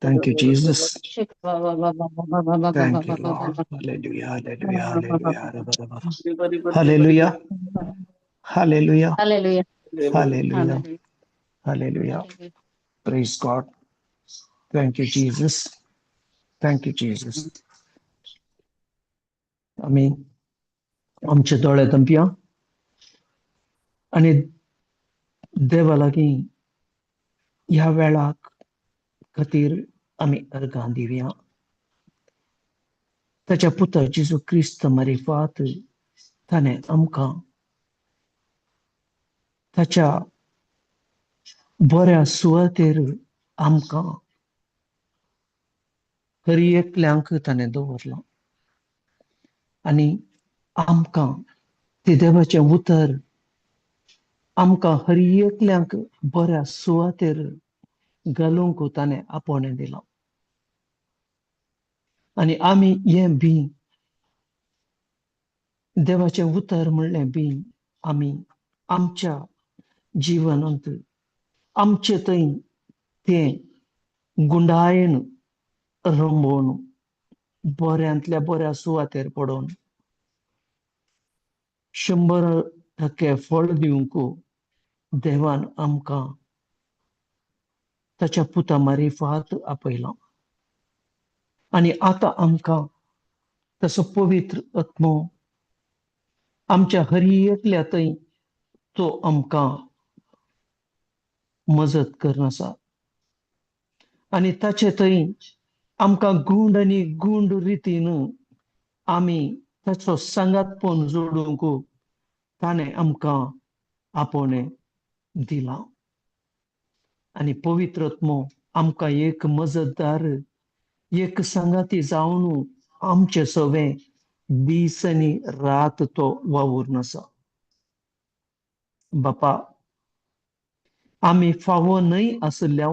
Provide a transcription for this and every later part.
Thank you, Jesus. Thank you, Lord. Hallelujah, hallelujah, hallelujah. Hallelujah. Hallelujah. Hallelujah. Hallelujah. Hallelujah. Praise God. Thank you, Jesus. Thank you, Jesus. आमी आमचे दोळे दंपया आनी देवा लागीं ह्या वेळाक खातीर आमी अर्गां दिवया. ताच्या पुता जेजू क्रिस्त मारिफात ताणें आमकां ताच्या बऱ्या सुवातेर आमकां हर एकल्यांक ताणें दवरलां आनी आमकां ते देवाचें उतर आमकां हर एकल्यांक बऱ्या सुवातेर घालूंक ताणें आपोवणें दिलां आनी आमी हें बी देवाचें उतर म्हणलें बी आमी आमच्या जिवनांत आमचे थंय तें गुंडायन रंबोवन बऱ्यांतल्या बऱ्या सुवातेर पडोवन 100% फळ दिवंक देवान आमकां ताच्या पुता मारिफात आपयलां आनी आतां आमकां तसो पवित्र आत्मो आमच्या हर एकल्या थंय तो आमकां मजत करून आसा आनी ताचे थंय आमकां गुंड आनी गुंड रितीन आमी ताचो सांगातपण जोडूंक ताणें आमकां आपोवणें दिलां आनी पवित्र आत्मो आमकां एक मजतदार एक सांगाती जावन आमचे सवे दीस आनी रात तो वावुरून आसा. बापा आमी फावो न्हय आशिल्ल्या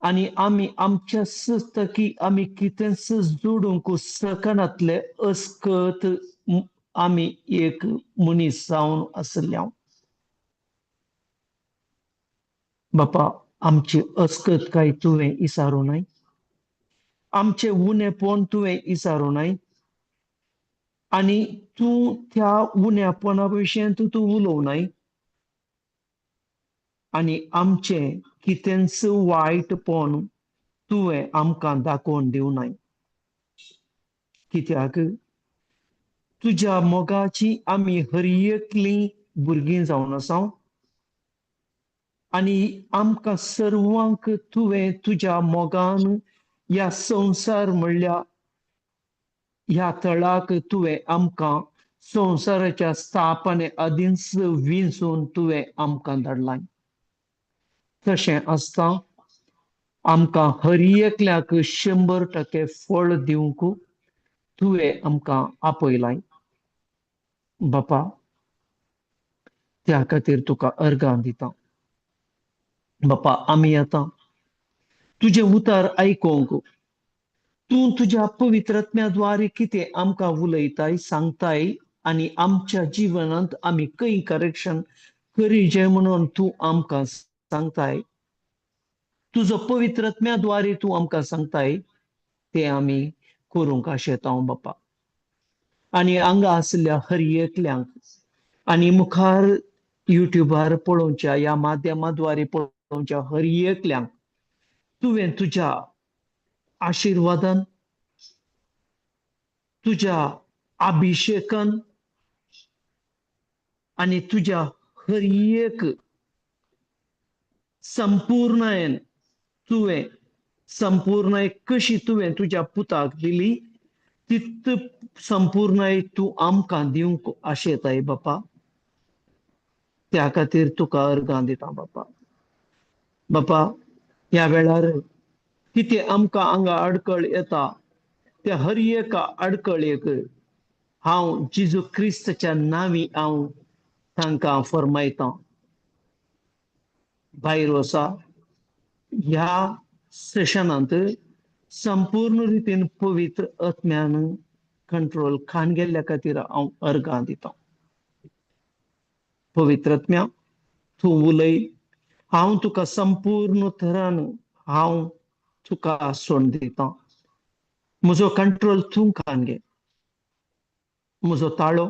आनी आमी आमच्या सस्तकी आमी कितेंच जोडूंक शकनातले अस्कत आमी एक मनीस जावन आशिल्ल्या. बापा आमची अस्कत काय तुवें इसारू न्हय, आमचे उणेपण तुवें इसारू न्हय आनी तूं त्या उण्यापणा विशयान तूं उलोवं न्हय आनी आमचें कितेंच वायटपण तुवें आमकां दाखोवन दिवं न्हय. कित्याक तुज्या मोगाची आमी हर एकलीं भुरगीं जावन आसा आनी आमकां सर्वांक तुवें तुज्या मोगान ह्या संवसार म्हणल्या ह्या थळाक तुवें आमकां संवसाराच्या स्थापने आदींच विंचून तुवें आमकां धाडलां. तशें आसता आमकां हर एकल्याक 100% फळ दिवंक तुवें आमकां आपयलां. बापा त्या खातीर तुका अर्गां दिता. बापा आमी आतां तुजें उतर आयकूंक तूं तुज्या पवित्र आत्म्या द्वारे कितें आमकां उलयताय सांगताय आनी आमच्या जिवनांत आमी खंय करेक्शन करीजे म्हणून तूं आमकां सांगताय, तुजो पवित्र आत्म्या द्वारे तूं आमकां सांगताय तें आमी करूंक आशेता बापा. आनी हांगा आशिल्ल्या हर एकल्यांक आनी मुखार युट्यूबार पळोवच्या ह्या माध्यमा द्वारे पळोवच्या हर एकल्यांक तुवें तुज्या आशिर्वादान तुज्या अभिषेकान आनी तुज्या हर एक संपूर्णायन तुवें संपूर्णाय कशी तुवें तुज्या पुताक दिली तित संपूर्णाय तूं आमकां दिवंक आशेताय बापा. त्या खातीर तुका अर्गां दिता बापा. बापा ह्या वेळार कितें आमकां हांगा आडखळ येता त्या हर एका आडखळेक हांव जेजू क्रिस्ताच्या नांवी हांव तांकां फरमायतां, भायर वसा. ह्या सेशनांत संपूर्ण रितीन पवित्र आत्म्यान कंट्रोल खान गेल्ल्या खातीर हांव अर्गां दितां. पवित्र आत्म्या, तूं उलय, हांव तुका संपूर्ण तरान हांव तुका सोड दितां. म्हजो कंट्रोल तूं खान घे. म्हजो ताळो,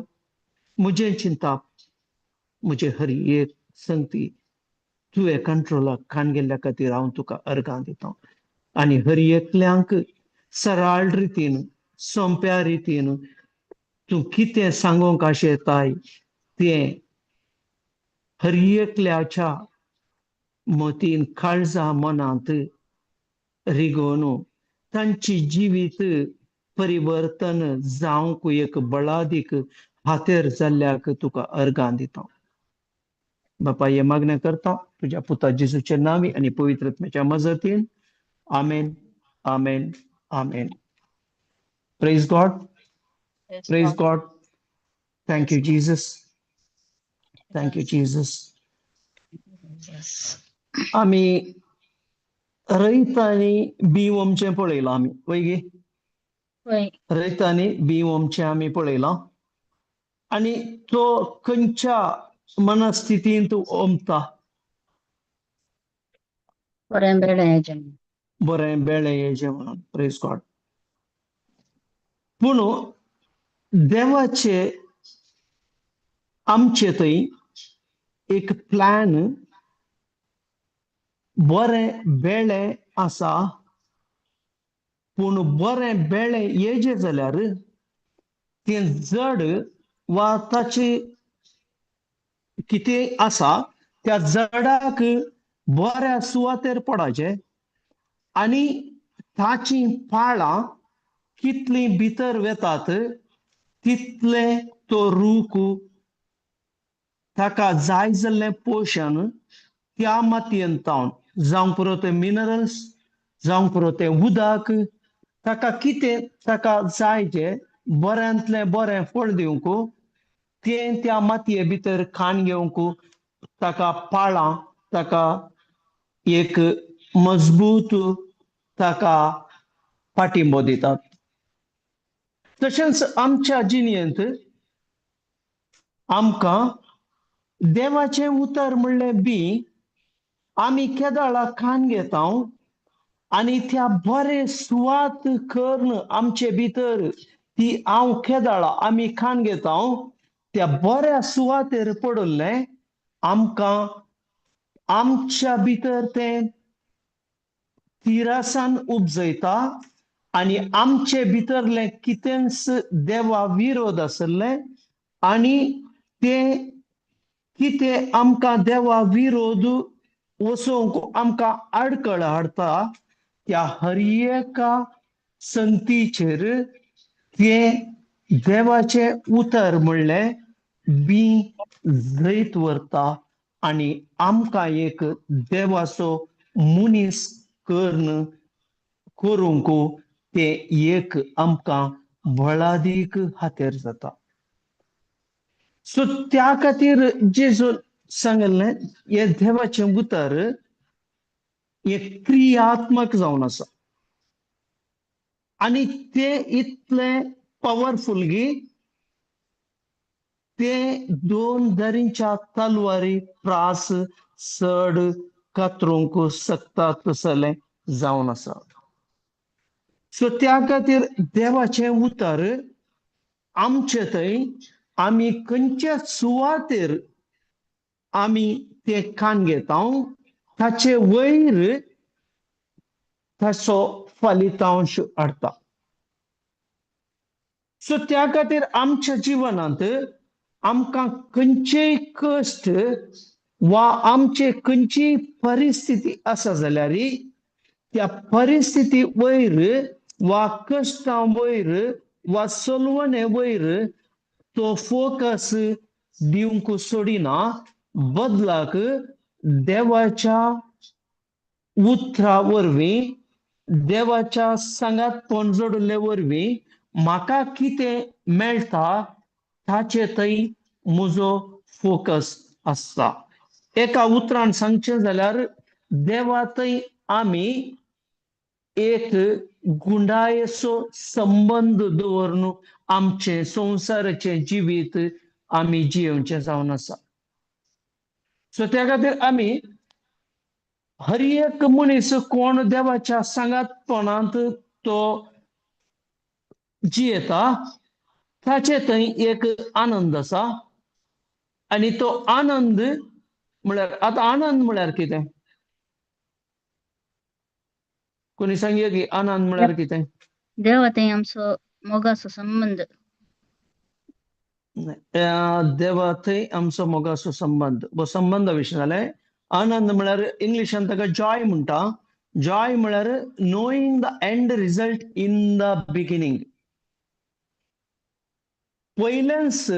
म्हजें चिंताप, म्हजें हर एक संगती तुवें कंट्रोलाक खान गेल्ल्या खातीर हांव तुका अर्गां दितां. आनी हर एकल्यांक सरळ रितीन, सोंप्या रितीन तूं कितें सांगूंक आशेताय तें हर एकल्याच्या मतीन, काळजा, मनांत रिगोवन तांची जिवीत परिवर्तन जावंक एक बळादीक हातेर जाल्ल्याक तुका अर्गां दिता. बापा, हे मागणें करता तुज्या पुता जेजूच्या नांवी आनी पवित्र आत्म्याच्या मजतीन. आमेन, आमेन, आमेन. Praise God. Praise God. Thank you Jesus, thank you Jesus. आमी रयतांनी बी ओमचें पळयलां आमी, वय गे? वय. रयतांनी बी ओमचें आमी पळयलां आनी तो खंयच्या मनस्थितींत ओमता? बरें बेळें. बरें बेळे येचें म्हणून. प्रेज गॉड. पूण देवाचे आमचे थंय एक प्लॅन बरें बेळे आसा. पूण बरें बेळे येजें जाल्यार तें जड वा ताचे कितें आसा त्या जडाक बऱ्या सुवातेर पडाचें आनी ताचीं पाळां कितलीं भितर वेतात तितलें तो रूख ताका जाय जाल्लें पोशण त्या मातयेन तावन, जावंक पुरो तें मिनरल्स, जावंक पुरो तें उदक, ताका कितें ताका जाय जें बऱ्यांतलें बरें फळ दिवंक तें त्या मातये भितर खाण घेवंक ताका पाळां ताका एक मजबूत ताका पाठिंबो दितात. तशेंच आमच्या जिणेंत आमकां देवाचें उतर म्हणलें बी आमी केदाळा खान घेता आनी त्या बरे सुवात करून आमचे भितर ती हांव केदाळा आमी खान घेता त्या बऱ्या सुवातेर पडिल्लें आमकां आमच्या भितर तें तिरासान उपजयता आनी आमचे भितरलें कितेंच देवा विरोध आसलें आनी तें कितें आमकां देवा विरोध वचोवंक आमकां आडकळ हाडटा त्या हर एका संगतीचेर तें देवाचें उतर म्हणलें बी जैत व्हरता आनी आमकां एक देवाचो मनीस करून करूंक तें एक आमकां बळादीक हातेर जाता. सो त्या खातीर जेजू सांगलें हें देवाचें उतर एक क्रियात्मक जावन आसा आनी तें इतलें पवरफूल गी तें दोन दरींच्या तलवारी प्रास चड कातरूंक शकता तसलें जावन आसा. सो त्या खातीर देवाचें उतर आमचे थंय आमी खंयच्या सुवातेर आमी तें कान घेता ताचे वयर ताचो फलितांश हाडटा. सो त्या खातीर आमच्या जिवनांत आमकां खंयचेय कश्ट वा आमचे खंयचीय परिस्थिती आसा जाल्यार त्या परिस्थिती वयर वा कश्टां वयर वा सलवणे वयर तो फोकस दिवंक सोडिना, बदलाक देवाच्या उतरा वरवीं देवाच्या सांगातपण जोडिल्ले वरवीं म्हाका कितें मेळटा ताचे थंय म्हजो फोकस आसता. एका उतरान सांगचें जाल्यार देवा थंय आमी एक गुंडायेचो संबंद दवरून आमचें संवसाराचें जिवीत आमी जियेवचें जावन आसा. सो त्या खातीर आमी हर एक मनीस कोण देवाच्या सांगातपणांत तो जियेता ताचे थंय एक आनंद आसा. आनी तो आनंद म्हळ्यार आतां आनंद म्हळ्यार कितें? कोणी सांगया की आनंद म्हळ्यार कितें? देवा थंय आमचो मोगाचो संबंद. देवा थंय आमचो मोगाचो संबंद, हो संबंदा विशीं जालें. आनंद म्हळ्यार इंग्लिशान ताका जॉय म्हणटा. जॉय म्हळ्यार knowing the end result in the beginning. पयलेंच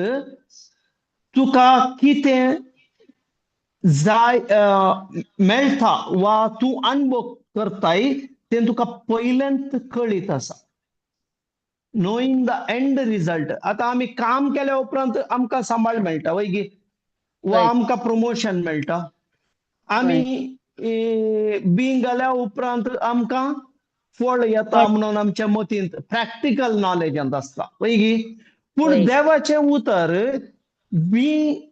तुका कितें जाय मेळटा वा तूं अनुभव करताय तें तुका पयलेंत कळीत आसा. Knowing the end result. आतां आमी काम केल्या उपरांत आमकां सांबाळ मेळटा वय गी, वा आमकां प्रमोशन मेळटा. आमी बीं घाल्या उपरांत आमकां फळ येता म्हणून आमच्या मतींत प्रॅक्टिकल नॉलेजांत आसता वय गी. पूण देवाचें उतर बी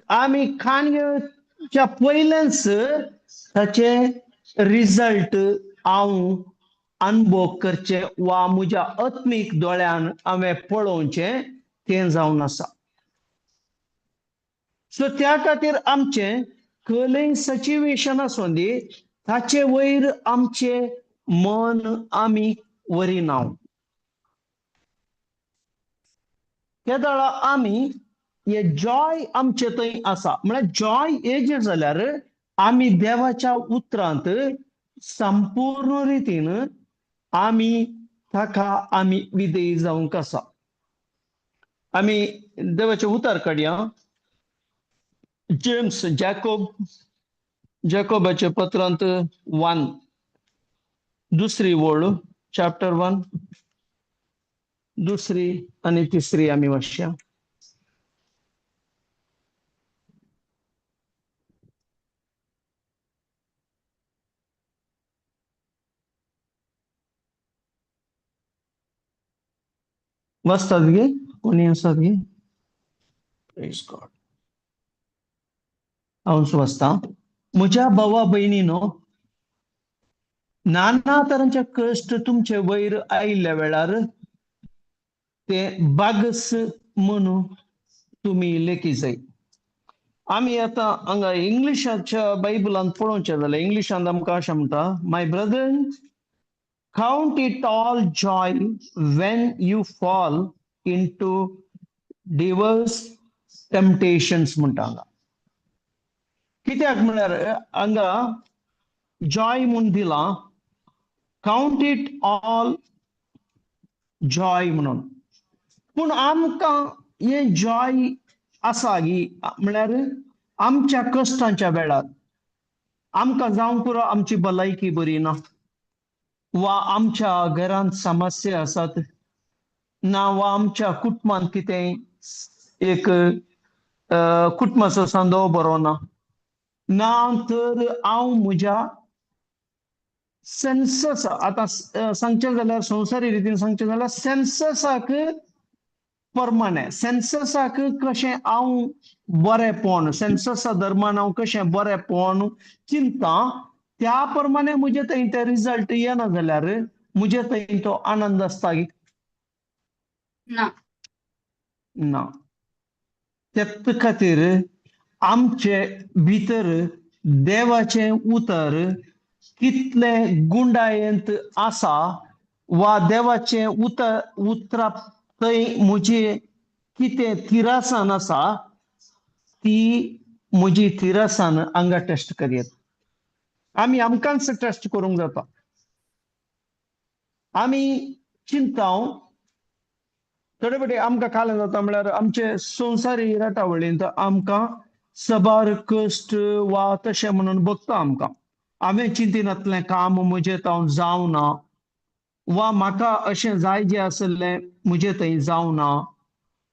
आमी खाण घेवच्या पयलेंच ताचे रिजल्ट हांव अनुभव करचें वा म्हज्या आत्मीक दोळ्यान हांवें पळोवचें तें जावन आसा. सो त्या खातीर आमचें खंयलें सिच्युएशन आसूं दी ताचे वयर आमचें मन आमी व्हरिना. तेदळा आमी हे जॉय आमचे थंय आसा. म्हळ्यार जॉय येजे जाल्यार आमी देवाच्या उतरांत संपूर्ण रितीन आमी ताका आमी विधेयी जावंक आसा. आमी देवाचें उतर काडया. जेम्स जॅकोबाच्या पत्रांत 1 दुसरी वळ, चॅप्टर 1 दुसरी आनी तिसरी आमी वाचया. वाचतात गे कोणी आसात गे? Praise God. हांवच वाचता. म्हज्या भावा भयणीनो, नाना तरांचे कश्ट तुमचे वयर आयिल्ल्या वेळार ते बागस म्हणून तुमी लेखी जाय. आमी आतां हांगा इंग्लिशाच्या बायबलांत पळोवचें जाल्यार इंग्लिशांत आमकां अशें म्हणटा, my brother count it all joy when you fall into diverse temptations म्हणटा हांगा. कित्याक म्हळ्यार हांगा जॉय म्हूण दिलां, कावंट it all Joy म्हणून. पूण आमकां हें जॉय आसा गी म्हळ्यार आमच्या कश्टांच्या वेळार आमकां जावंक पुरो आमची भलायकी बरी ना, वा आमच्या घरांत समस्या आसात ना, वा आमच्या कुटुंबांत कितें एक कुटुंबाचो सांदो बरो ना, ना तर हांव म्हज्या सेन्सस आतां सांगचें जाल्यार संवसारी रितीन सांगचें जाल्यार सेन्ससाक प्रमाणे सेन्ससाक कशें हांव बरेंपण, सेन्ससा धर्मान हांव कशें बरेंपण चिंता त्या प्रमाणे म्हजे थंय ते रिजल्ट येना जाल्यार म्हजे थंय तो आनंद आसता ना ना. ते खातीर आमचे भितर देवाचें उतर कितले गुंडायेंत आसा वा देवाचें उतर उतरा थंय म्हजी कितें थिरासान आसा ती म्हजी थिरासान हांगा टेस्ट करयेत. आमी आमकांच टेस्ट करूंक जाता. आमी चिंता थोडे फावटी आमकां कालें जाता म्हळ्यार आमचे संवसारी राटावळींत आमकां सबार कश्ट वा तशें म्हणून बगता आमकां. हांवें चिंतिनातलें काम म्हजें तावन जावना वा म्हाका अशें जाय जें आसलें म्हजें थंय जावना,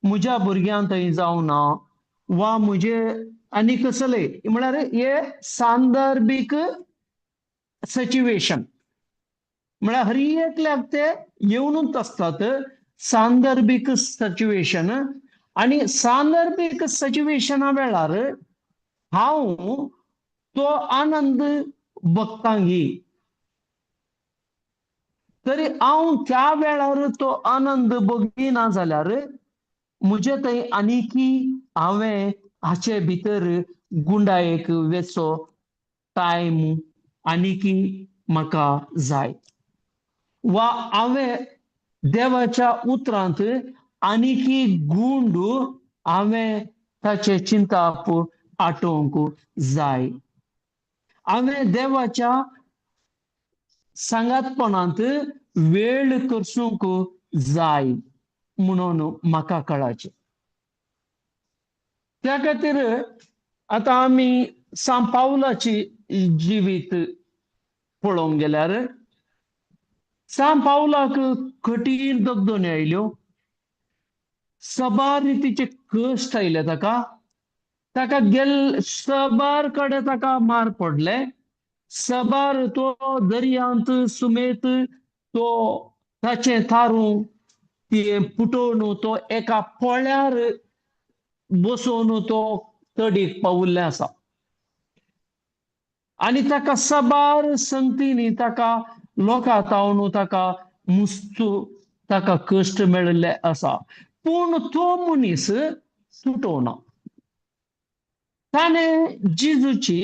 म्हज्या भुरग्यां थंय जावना वा म्हजे आनी कसलें म्हळ्यार हे सांदर्भीक सिच्युएशन म्हळ्यार हर एकल्याक ते येवनूच आसतात सांदर्भीक सिच्युएशन. आनी सांदर्भीक सिच्युएशना वेळार हांव तो आनंद भोगतांगी तरी हांव त्या वेळार तो आनंद भोगिना जाल्यार म्हजे थंय आनीकी हांवें हाचे भितर गुंडायेक वेचो टायम आनीकी म्हाका जाय वा हांवें देवाच्या उतरांत आनीकी गुंड हांवें ताचें चिंताप आटोवंक जाय. हांवें देवाच्या सांगातपणांत वेळ करसूंक जाय म्हणून म्हाका कळाचें. त्या खातीर आतां आमी सांत पावलाची जिवीत पळोवंक गेल्यार सांत पावलाक कठीण दगदोन्यो आयल्यो, सबार रितीचे कश्ट आयले ताका, ताका गेल सबार कडेन ताका मार पडले, सबार तो दर्यांत सुमेत तो ताचें थारूं ती पुटोवन तो एका पोळ्यार बसोवन तो तडीक पावुल्लें आसा आनी ताका सबार संगतींनी ताका लोकां तावन ताका मुस्तू ताका कश्ट मेळिल्ले आसा. पूण तो मनीस तुटोवना. ताणें जेजूची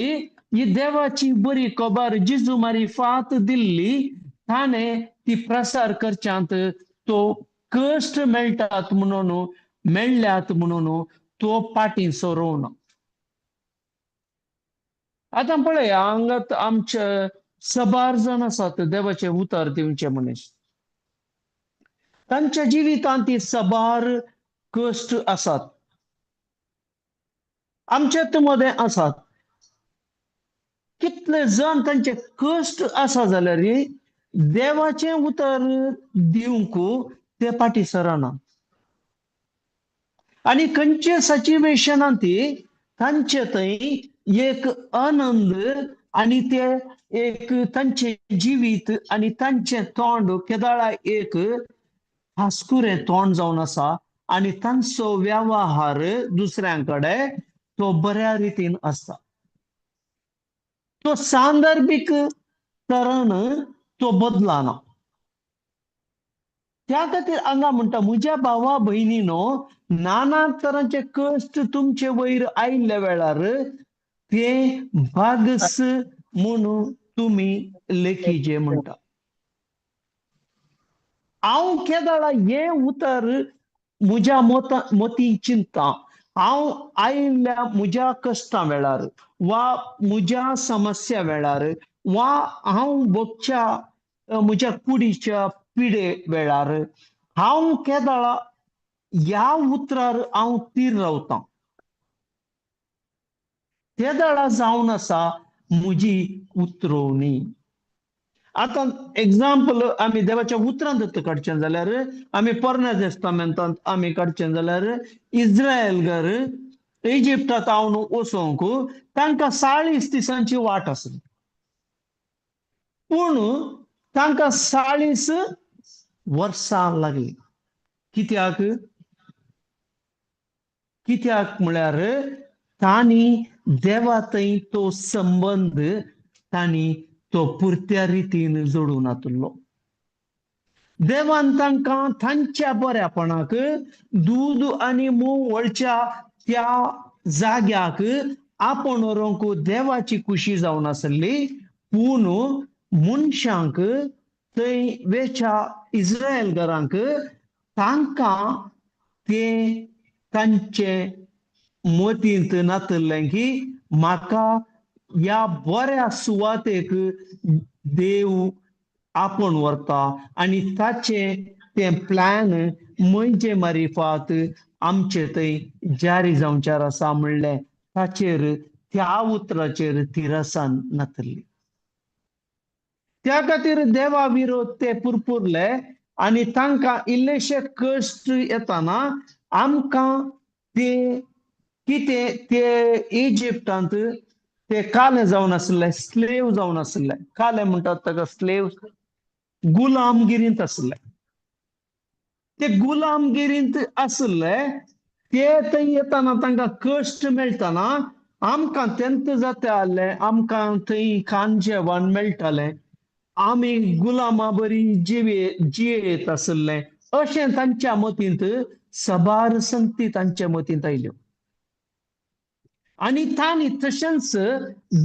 ही देवाची बरी खबर जेजू मारिफात दिल्ली ताणें ती प्रसार करच्यांत तो कश्ट मेळटात म्हणून मेळ्ळ्यात म्हणून तो पाटी सरोवना. आतां पळय हांगात आमचे सबार जाण आसात देवाचें उतर दिवचे मनीस, तांच्या जिवितांत ती सबार कश्ट आसात, आमच्यात मदें आसात. कितले जाण तांचे कश्ट आसा जाल्यार देवाचें उतर दिवंक ते फाटी सरना आनी खंयचे सिच्युएशनांत ती तांचे थंय एक आनंद आनी ते एक तांचें जिवीत आनी तांचें तोंड केदाळा एक हांसकुरें तोंड जावन आसा आनी तांचो वेव्हार दुसऱ्यां कडेन तो बऱ्या रितीन आसता. तो सांदर्भीक तरण तो बदलाना. त्या खातीर हांगा म्हणटा म्हज्या भावा भयणीनो नाना तरांचे कश्ट तुमचे वयर आयिल्ल्या वेळार ते भागस म्हणून तुमी लेखीचे म्हणटा. हांव केदाळा हें उतर म्हज्या मती चिंता हांव आयिल्ल्या म्हज्या कश्टां वेळार वा म्हज्या समस्या वेळार वा हांव भोगच्या म्हज्या कुडीच्या पिडे वेळार हांव केदाळा ह्या उतरार हांव तीर रावतां. तेदाळा जावन आसा म्हजी उतरोवणी. आतां एग्जाम्पल आमी देवाच्या उतरांत काडचें जाल्यार आमी पोरण्या तेस्तामेंतांत आमी काडचें जाल्यार इस्रायल इजिप्टांत हांव वचोंक तांकां 40 दिसांची वाट आसली, पूण तांकां 40 वर्सां लागली. कित्याक? कित्याक म्हळ्यार तांणी देवा थंय तो संबंद तांणी तो पुरत्या रितीन जोडून नातलो. देवान तांकां तांच्या बऱ्यापणाक दूद आनी म्होंव वळच्या त्या जाग्याक आपोवन व्हरूंक देवाची खुशी जावन आसली, पूण मनशांक थंय वेच्या इस्रायल घरांक तांकां ते तांचे मतींत नातलें की म्हाका ह्या बऱ्या सुवातेक देव आपोवन व्हरता आनी ताचें तें प्लॅन म्हजे मारिफात आमचे थंय जारी जावच्यार आसा म्हणलें ताचेर त्या उतराचेर तिरसान नातली. त्या खातीर देवा विरोध ते पुरपुरले आनी तांकां इल्लेशे कश्ट येताना आमकां ते कितें ते इजिप्तांत ते काले जावन आशिल्ले, स्लेव जावन आशिल्ले. काले म्हणटात ताका स्लेव, गुलामगिरींत आशिल्ले. ते गुलामगिरींत आशिल्ले ते थंय येताना तांकां कश्ट मेळटना आमकां तेंत जातालें, आमकां थंय खाण जेवण मेळटालें, आमी गुलामा बरी जियेत आशिल्ले अशें तांच्या मतींत सबार संगती तांच्या मतींत आयल्यो. आनी तांणी तशेंच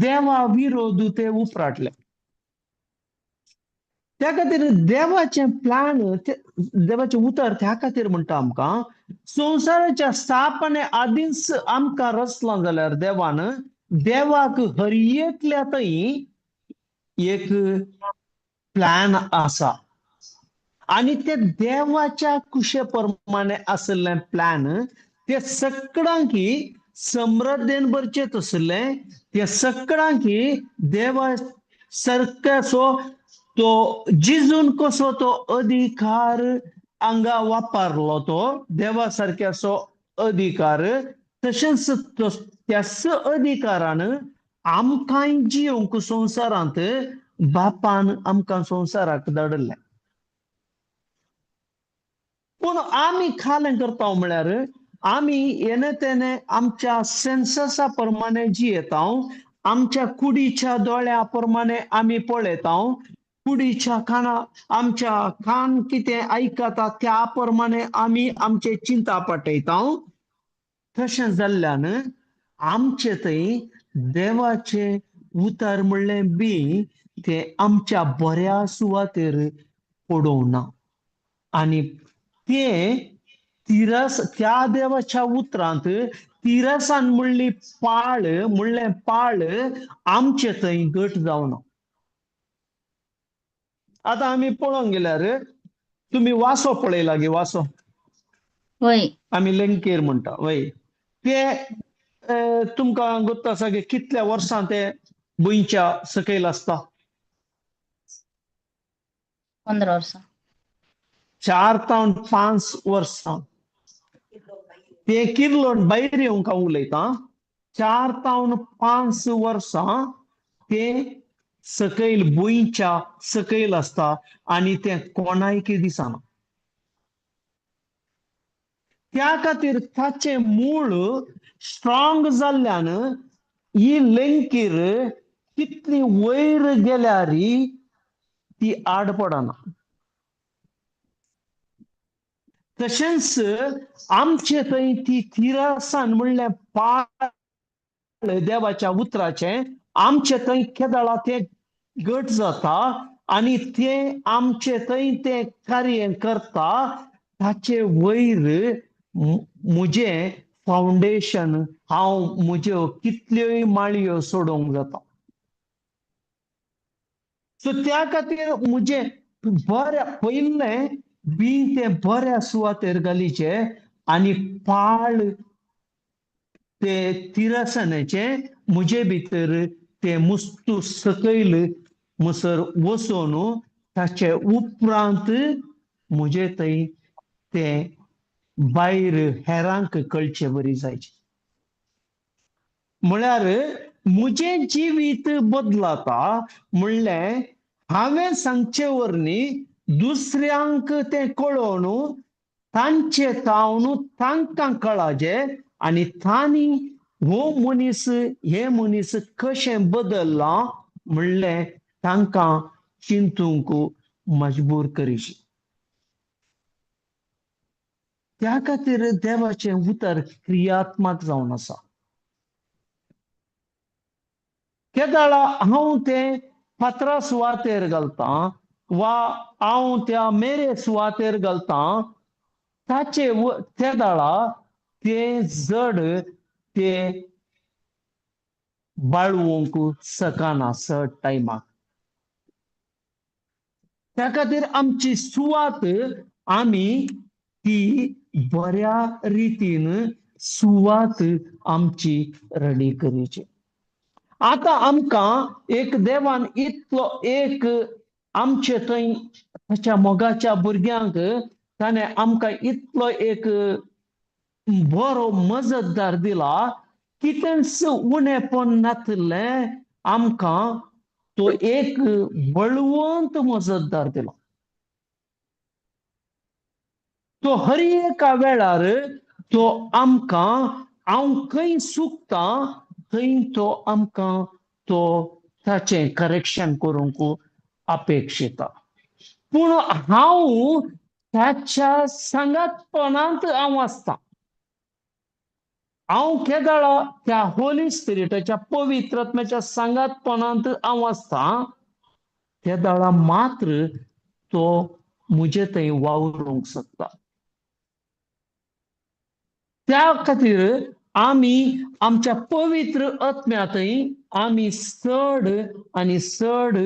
देवा विरोध ते उपराटले. त्या खातीर देवाचें प्लान, देवाचें उतर त्या खातीर म्हणटा आमकां संवसाराच्या स्थापने आदींच आमकां रचलां जाल्यार देवान देवाक हर एकल्या थंय एक प्लॅन आसा आनी ते देवाच्या कुशे प्रमाणे आशिल्लें प्लॅन ते सगळ्यांकी समृद्धेन भरचें आशिल्लें. ते सगळ्यांकी देवा सारक्याचो तो जिजून कसो तो अधिकार हांगा वापरलो, तो देवा सारक्याचो अधिकार, तशेंच त्याच अधिकारान आमकांय जियोंक संवसारांत बापान आमकां संवसाराक धाडिल्लें. पूण आमी खालें करता म्हळ्यार आमी येणे तेणे आमच्या सेन्ससा प्रमाणे जियेता, आमच्या कुडीच्या दोळ्या प्रमाणे आमी पळयता, कुडीच्या काना आमच्या कान कितें आयकता त्या प्रमाणे आमी आमचे चिंता पटयता. तशें जाल्ल्यान आमचे थंय देवाचें उतर म्हणलें बी तें आमच्या बऱ्या सुवातेर पडोवंक ना आनी तें तिरस त्या देवाच्या उतरांत तिरसान म्हणली पाळ म्हणलें पाळ आमचे थंय घट जावना. आतां आमी पळोवंक गेल्यार तुमी वासो पळयला गे, वासो वय आमी लेंकेर म्हणटा वय, ते तुमकां गोत्त आसा की कितल्या वर्सां ते भुंयच्या सकयल आसता? 15 वर्सां, 4 तावन 5 वर्सां ते किर्लोन भायर येवंक हांव उलयतां. 4 तावन 5 वर्सां ते सकयल भुंयच्या सकयल आसता आनी ते कोणायकी दिसना. त्या खातीर ताचें मूळ स्ट्रॉंग जाल्ल्यान ही लेंकीर कितली वयर गेल्यार ती आड पडना. तशेंच आमचे थंय ती थिरासान म्हणल्यार पाळ देवाच्या उतराचें आमचे थंय केदळा तें घट जाता आनी तें आमचे थंय तें कार्य करता. ताचे वयर म्हजें फावंडेशन हांव म्हज्यो कितल्योय माळयो सोडोवंक जाता. सो त्या खातीर म्हजें बऱ्या पयलें बी तें बऱ्या सुवातेर घालीचें आनी पाळ ते तिरसनेचें म्हजे भितर ते मुस्तू सकयल मुसर वचून ताचे उपरांत म्हजे थंय ते भायर हेरांक कळचे बरी जायचे. म्हळ्यार म्हजें जिवीत बदलता म्हणलें हांवें सांगचे वरवीं दुसऱ्यांक तें कळोवन तांचे तावन तांकां कळाजे आनी तांणी हो मनीस हे मनीस कशें बदल्लां म्हणलें तांकां चिंतूंक मजबूर करीशी. त्या खातीर देवाचें उतर क्रियात्मक जावन आसा. केदळा हांव तें फातरा सुवातेर घालतां वा हांव त्या मेरे सुवातेर घालतां ताचे तेदळा तें जड ते बाळवंक शकना चड टायमाक. त्या खातीर आमची सुवात आमी ती बऱ्या रितीन सुवात आमची रेडी करीची. आतां आमकां एक देवान इतलो एक आमचे थंय ताच्या मोगाच्या भुरग्यांक ताणें आमकां इतलो एक बरो मजतदार दिला, कितेंच उणेपण नातिल्लें आमकां तो एक बळवंत मजतदार दिला. तो हर एका वेळार तो आमकां हांव खंय चुकता थंय तो आमकां तो ताचें करेक्शन करूंक अपेक्षिता. पूण हांव ताच्या सांगातपणांत हांव आसता. हांव केदळा त्या होली स्पिरिटाच्या पवित्र आत्म्याच्या सांगातपणांत हांव आसता तेदळा मात्र तो म्हजे थंय वावरूंक शकता. त्या खातीर आमी आमच्या पवित्र आत्म्यांतय आमी चड आनी चड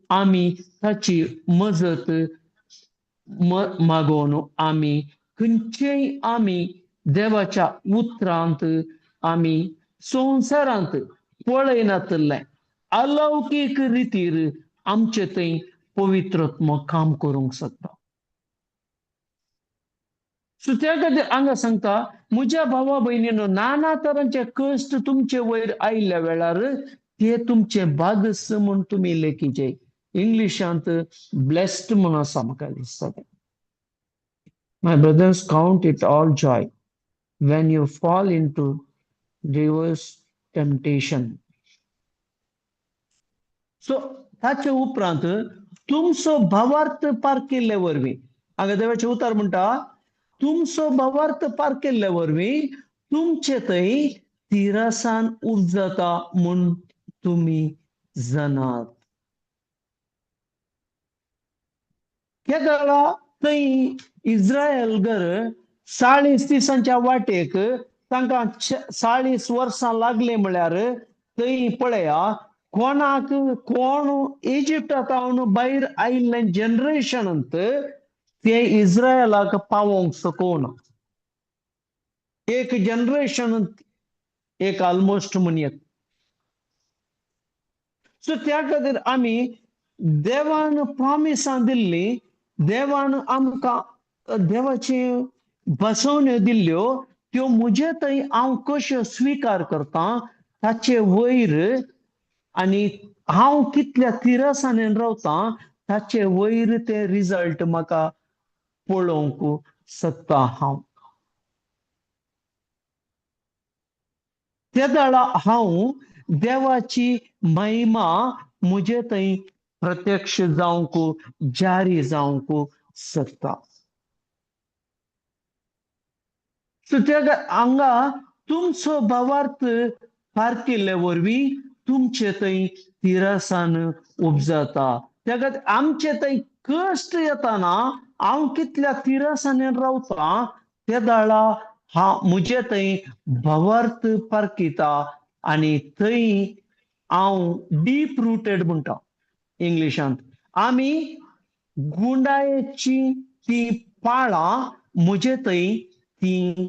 आमी ताची मजत मागोवन आमी खंयचेय आमी देवाच्या उतरांत आमी संवसारांत पळयनातिल्लें अलौकीक रितीर आमचे थंय पवित्र आत्मो काम करूंक शकता. सो त्या खातीर हांगा सांगता म्हज्या भावा भयणीनो, नाना तरांचे कश्ट तुमचे वयर आयिल्ल्या वेळार ते तुमचे भागस म्हूण तुमी लेखीचे. इंग्लिशांत ब्लेस्ड म्हूण आसा म्हाका दिसता तें. My brothers, count it all joy when you fall into diverse temptation. So ताचे उपरांत तुमचो भावार्थ पार केल्ले वरवीं, हांगा देवाचें उतर म्हणटा, तुमचो भावार्थ पार केल्ले वरवीं तुमचे थंय तिरसान उपजता म्हूण तुमी जाणात. केदळा थंय इस्रायल घर 40 दिसांच्या वाटेक तांकां 40 वर्सां लागली म्हळ्यार थंय पळया कोणाक कोण इजिप्टांत भायर आयिल्लें जनरेशनांत ते इस्रायलाक पावोवंक शकना. एक जनरेशन एक ऑलमोस्ट म्हणयत. सो त्या खातीर आमी देवान प्रॉमिसां दिल्ली, देवान आमकां देवाची बसवण्यो दिल्ल्यो त्यो म्हजे थंय हांव कश्यो स्विकार करता ताचे वयर आनी हांव कितल्या तिरसाणेन रावता ताचे वयर ते रिजल्ट म्हाका पळोवंक शकता. हांव त्या वेळा हांव देवाची महिमा म्हजे थंय प्रत्यक्ष जावंक जारी जावंक शकता. सो त्या हांगा तुमचो भावार्थ पार केल्ले वरवीं तुमचे थंय तिरसान उपजता. त्या खातीर आमचे थंय कश्ट येताना हांव कितल्या तिरसाणेन रावता त्या वेळा हांव म्हजे थंय भावार्थ पारखिता आनी थंय हांव डीप रुटेड म्हणटा इंग्लिशांत. आमी गुंडायेची ती पाळां म्हजे थंय ती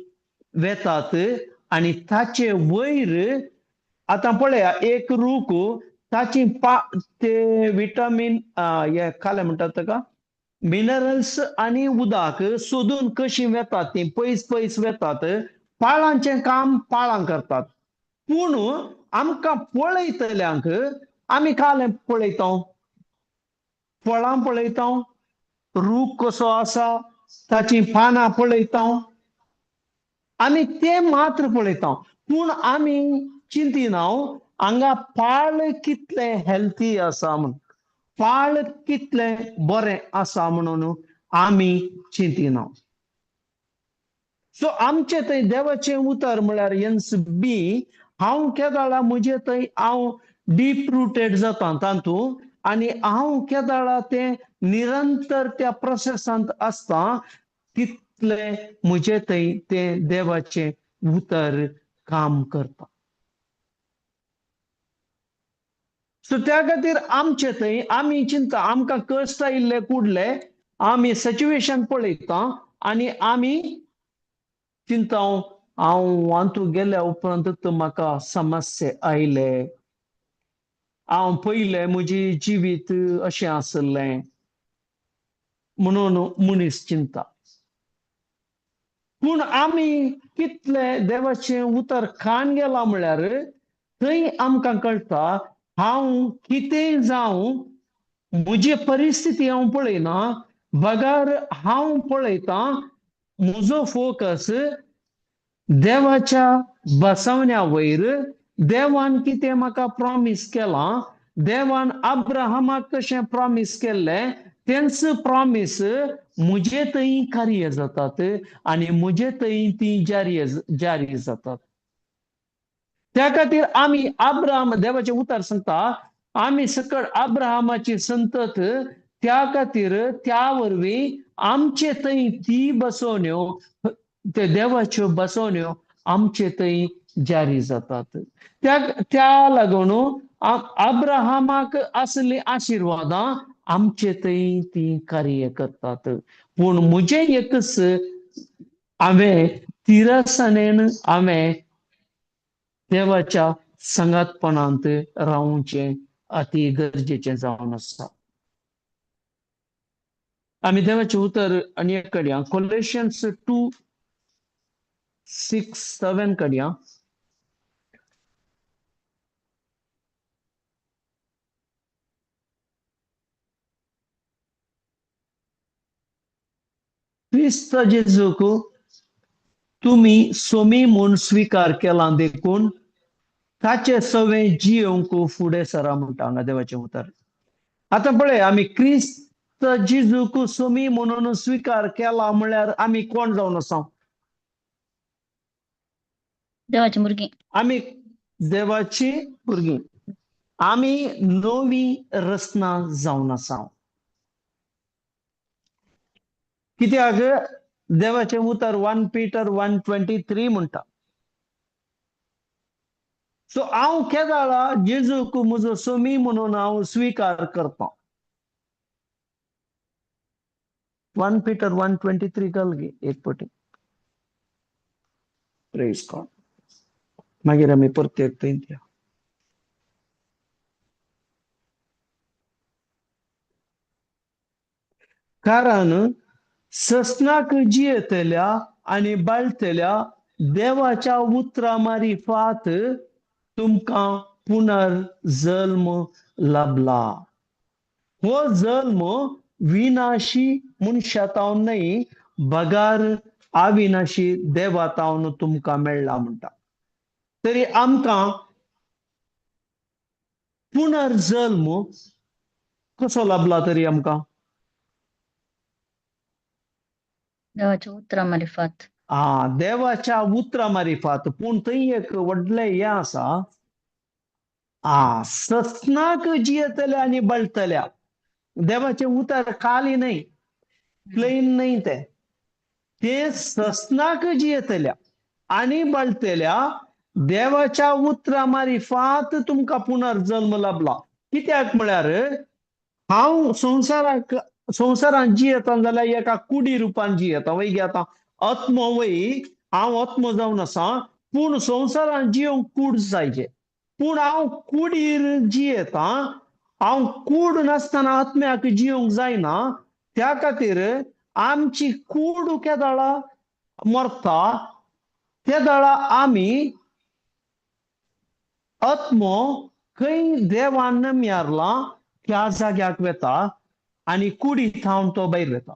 वेतात आनी ताचे वयर आतां पळया एक रूख ताची ते विटामीन हे खालें म्हणटात ताका मिनरल्स आनी उदक सोदून कशीं वेतात ती पयस पयस वेतात. पाळांचें काम पाळां करतात. पूण आमकां पळयतल्यांक आमी कालें पळयता, फळां पळयता, रूख कसो आसा ताची पानां पळयता, आमी ते मात्र पळयता. पूण आमी चिंतिना हांगा पाळ कितलें हेल्थी आसा म्हूण, पाळ कितलें बरें आसा म्हणून आमी चिंतिना. सो आमचे थंय देवाचें उतर म्हळ्यार एन्स बी हांव केदळा म्हजे थंय हांव डीप रुटेड जाता तातूंत आनी हांव केदळा तें निरंतर त्या प्रोसेसांत आसता तितलें म्हजे थंय तें देवाचें उतर काम करता. सो त्या खातीर आमचे थंय आमी चिंता आमकां कश्ट आयिल्ले कुडले आमी सिच्युएशन पळयता आनी आमी चिंता हांव वांतू गेल्या उपरांत म्हाका समस्या आयले, हांव पयलें म्हजें जिवीत अशें आसलें, म्हणून मनीस चिंता. पूण आमी कितले देवाचें उतर खान गेला म्हळ्यार थंय आमकां कळटा हांव कितें जावं म्हजी परिस्थिती हांव पळयना, बगर हांव पळयतां म्हजो फोकस देवाच्या बसवण्या वयर. देवान कितें म्हाका प्रॉमीस केलां, देवान अब्राहमाक कशें प्रॉमीस केल्लें तेंच प्रॉमीस म्हजे थंय कार्य जातात आनी म्हजे थंय ती जारी जातात. त्या खातीर आमी अब्राहम देवाचें उतर सांगता आमी सकळ अब्राहमाची संतत, त्या खातीर त्या वरवीं आमचे थंय ती बसवण्यो ते देवाच्यो बसवण्यो आमचे थंय जारी जातात. त्या त्या लागून अब्राहमाक आसली आशिर्वादां आमचे थंय ती कार्य करतात. पूण म्हजें एकच हांवें तिरसणेन हांवें देवाच्या सांगातपणांत रावचें अति गरजेचें जावन आसा. आमी देवाचें उतर आनी एक कडया कोलेशन्स 2:6-7 कडया. क्रिस्त जेजूक तुमी सोमी म्हूण स्विकार केला देखून ताचे सवे जियोंक फुडें सरा म्हणटा हांगा देवाचें उतर. आतां पळय आमी क्रिस्त जेजूक सोमी म्हणून स्विकार केला म्हळ्यार आमी कोण जावन आसा? देवाची भुरगीं. आमी देवाची भुरगीं, आमी नवी रचना जावन आसा. कित्याक देवाचें उतर 1 पीटर 1:23 म्हणटा. सो हांव केदाळा जेजूक म्हजो सोमी म्हणून हांव स्विकार करता. 1 पीटर 1:23 घाल गे एक पटी. प्रेज गॉड. मागीर आमी परते थंय त्या. कारण ससनाक जियेतल्या आनी बाळतल्या देवाच्या उतरा मारिफात तुमकां पुनर्जल्म लाभला. हो जल्म विनाशी मनशा तावन न्हय बगार अविनाशी देवा तावन तुमकां मेळ्ळा म्हणटा. तरी आमकां पुनर्जल्म कसो लाभला तरी आमकां? देवाच्या उतरा मारिफात. आ देवाच्या उतरा मारिफात. पूण थंय एक व्हडलें हें आसा, आ ससनाक जियेतल्या आनी बळतल्या. देवाचें उतर खाली न्हय, प्लेन न्हय, तें ते ससनाक जियेतल्या आनी बळतल्या देवाच्या उतरा मारिफात तुमकां पुनर्जल्म लाभला. कित्याक म्हळ्यार हांव संवसाराक संवसारान जियेता जाल्यार एका कुडी रुपान जियेता वय आतां आत्मो वय हांव आत्मो जावन आसा, पूण संवसारान जियोंक कूड जायचे. पूण हांव कुडीर जियेता, हांव कूड नासतना आत्म्याक जियोंक जायना. त्या खातीर आमची कूड केदाळा मरता तेदाळा आमी आत्मो खंय देवान नमयारला त्या जाग्याक वेता आनी कुडी थावन तो भायर वेता.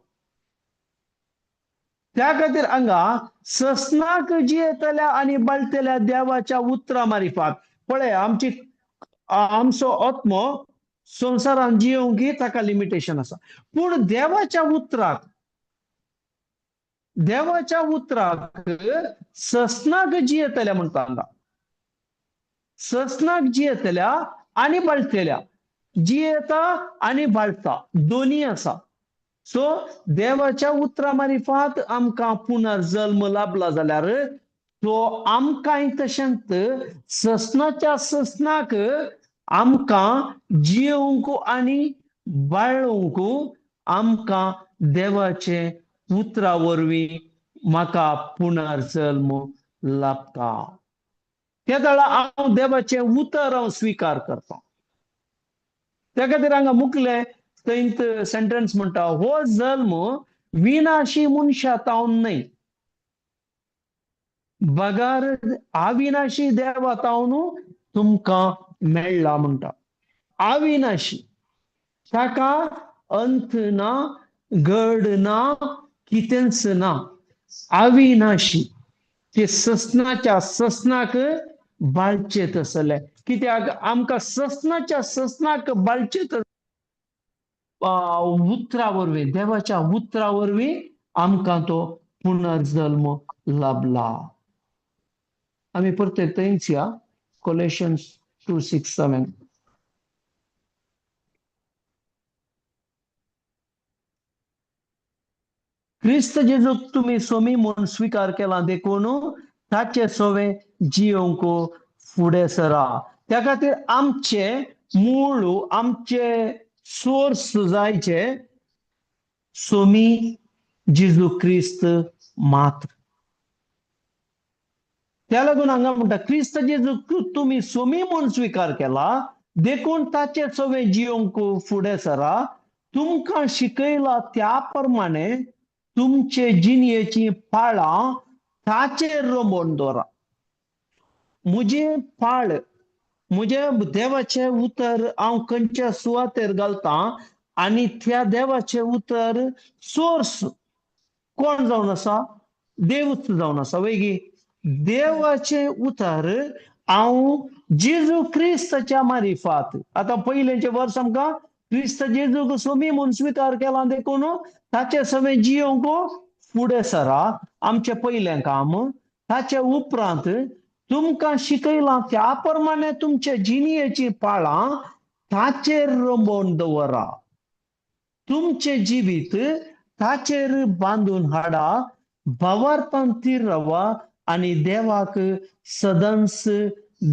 त्या खातीर हांगा ससनाक जियेतल्या आनी बळतल्या देवाच्या उतरा मारिफात. पळय आमची आमचो आत्मो संवसारान जियोंक ताका लिमिटेशन आसा, पूण देवाच्या उतराक देवाच्या उतराक ससनाक जियेतल्या म्हणटा हांगा. ससनाक जियेतल्या आनी बळतल्या, जियेता आनी बाळता दोनी आसा. सो देवाच्या उतरा मारिफात आमकां पुनर्जल्म लाभला जाल्यार तो आमकांय तशेंच ससनाच्या ससनाक आमकां जियोंक आनी बाळोवंक आमकां देवाचे उतरा वरवीं म्हाका पुनर्जल्म लाभता. त्या वेळार हांव देवाचें उतर हांव स्विकार करता. त्या खातीर हांगा मुखलें थंयत सेंटन्स म्हणटा, हो जल्म विनाशी मनशा तावन न्हय बगर अविनाशी देवा तावन तुमकां मेळ्ळा म्हणटा. अविनाशी ताका अंत ना, गड ना, कितेंच ना. अविनाशी ते ससनाच्या ससनाक बाळचे तसले. कित्याक आमकां ससनाच्या ससनाक बाळचे उतरा वरवीं, देवाच्या उतरा वरवीं आमकां तो पुनर्जल्म लाभला. आमी परते थंयच या, कोलेशन्स 2:6-7. क्रिस्त जेजूक तुमी सोमी म्हूण स्विकार केला देखून ताचे सोवे जियोंक फुडें सरा. त्या खातीर आमचे मूळ, आमचे सोर्स जायचे सोमी जेजू क्रिस्त मात्र. त्या लागून हांगा म्हणटा क्रिस्त जेजूक तुमी सोमी म्हूण स्विकार केला देखून ताचे सोवे जियोंक फुडें सरा. तुमकां शिकयला त्या प्रमाणे तुमचे जिणयेची पाळां ताचेर रोमोवन दवरा. म्हजें पाळ, म्हजें देवाचें उतर हांव खंयच्या सुवातेर घालतां आनी त्या देवाचें उतर सोर्स कोण जावन आसा? देवूच जावन आसा. वयगी देवाचें उतर हांव जेजू क्रिस्ताच्या मारिफात. आतां पयलेंचें वर्स आमकां क्रिस्त जेजूक सोमी म्हूण स्विकार केला देखून ताचे सवे जियोंक फुडें सरा, आमचें पयलें काम. ताचे उपरांत तुमकां शिकयलां त्या प्रमाणे तुमचे जिणयेचीं पाळां ताचेर रंबोवन दवरा. तुमचें जिवीत ताचेर बांदून हाडा, भावार्थान थीर रावा आनी देवाक सदांच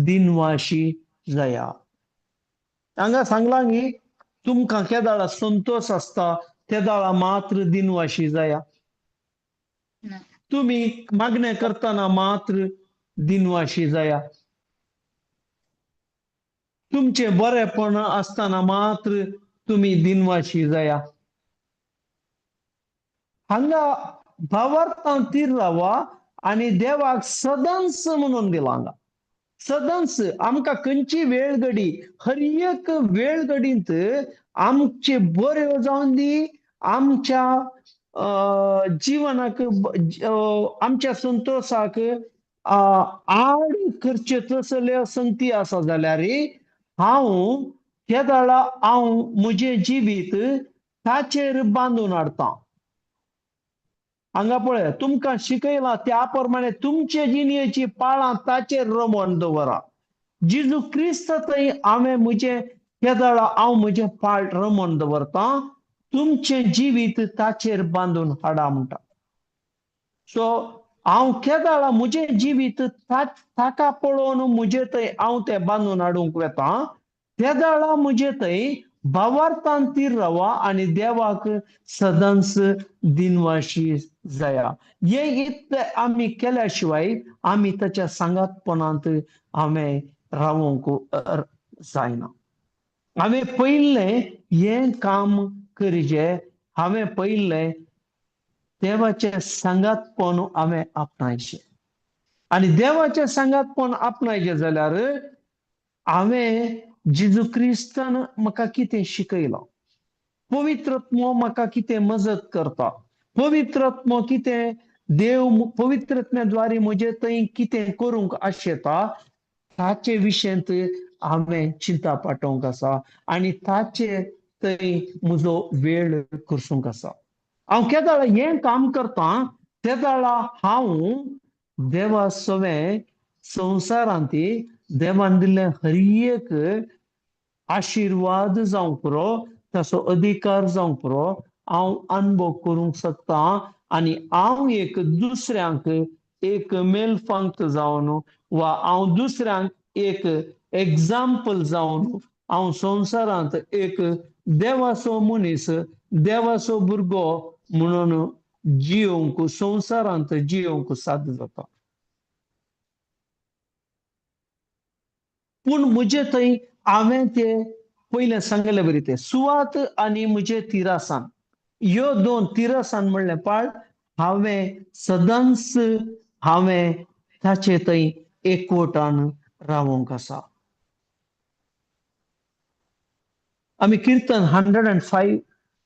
दिनवाशी जाया. हांगा सांगलां न्ही, तुमकां केदाळा संतोश आसता तेदाळा मात्र दिनवाशी जाया. तुमी मागणें करतना मात्र दिनवाशी जाया. तुमचें बरेपण आसतना मात्र तुमी दिनवाशी जाया. हांगा भावार्थान थीर रावा आनी देवाक सदांच म्हणून दिलां. हांगा सदांच आमकां खंयची वेळ घडी, हर एक वेळ घडींत आमचे बऱ्यो जावन दी, आमच्या जिवनाक, आमच्या संतोशाक आड करचे तसले संगती आसा जाल्यार हांव तेदाळा हांव म्हजें जिवीत ताचेर बांदून हाडटा. हांगा पळय, तुमकां शिकयलां त्या प्रमाणे तुमचे जिणयेची पाळां ताचेर रमोवन दवरा. जेजू क्रिस्त थंय हांवें म्हजें तेदाळा हांव म्हजें पाळ रमोवन दवरतां, तुमचें जिवीत ताचेर बांदून हाडा म्हणटा. सो हांव केदाळा म्हजें जिवीत ताका पळोवन म्हजे थंय हांव तें बांदून हाडूंक वेता, तेदाळा म्हजे थंय भावार्थान थीर रावा आनी देवाक सदांच दिनवाशी जाया. हें इतलें आमी केल्या शिवाय आमी ताच्या सांगातपणांत हांवें रावंक जायना. हांवें पयलें हें काम करिजे, हांवें पयलें देवाचें सांगातपण हांवें आपणायचें. आनी देवाचें सांगातपण आपणायचें जाल्यार हांवें जेजू क्रिस्तान म्हाका कितें शिकयलां, पवित्र आत्मो म्हाका कितें मजत करता, पवित्र आत्मो कितें देव पवित्र आत्म्या द्वारे म्हजे थंय कितें करूंक आशेता ताचे विशयांत हांवें चिंता पाठोवंक आसा आनी ताचे थंय म्हजो वेळ करसूंक आसा. हांव केदाळा हें काम करतां तेदाळा हांव देवा सवें संवसारांत देवान दिल्लें हर एक आशिर्वाद जावंक पुरो, ताचो अधिकार जावंक पुरो, हांव अनुभव करूंक शकता आनी हांव एक दुसऱ्यांक एक मेलफांत जावन वा हांव दुसऱ्यांक एक एग्जाम्पल जावन हांव संवसारांत एक देवाचो मनीस, देवाचो भुरगो म्हणून जियोंक, संवसारांत जियोंक साध्य जाता. पूण म्हजे थंय हांवें ते पयलें सांगले बरी तें सुवात आनी म्हजें तिरासान, ह्यो दोन तिरासान म्हणलें पाळ हांवें सदांच हांवें ताचे थंय एकवटान रावोंक आसा. आमी किर्तन 105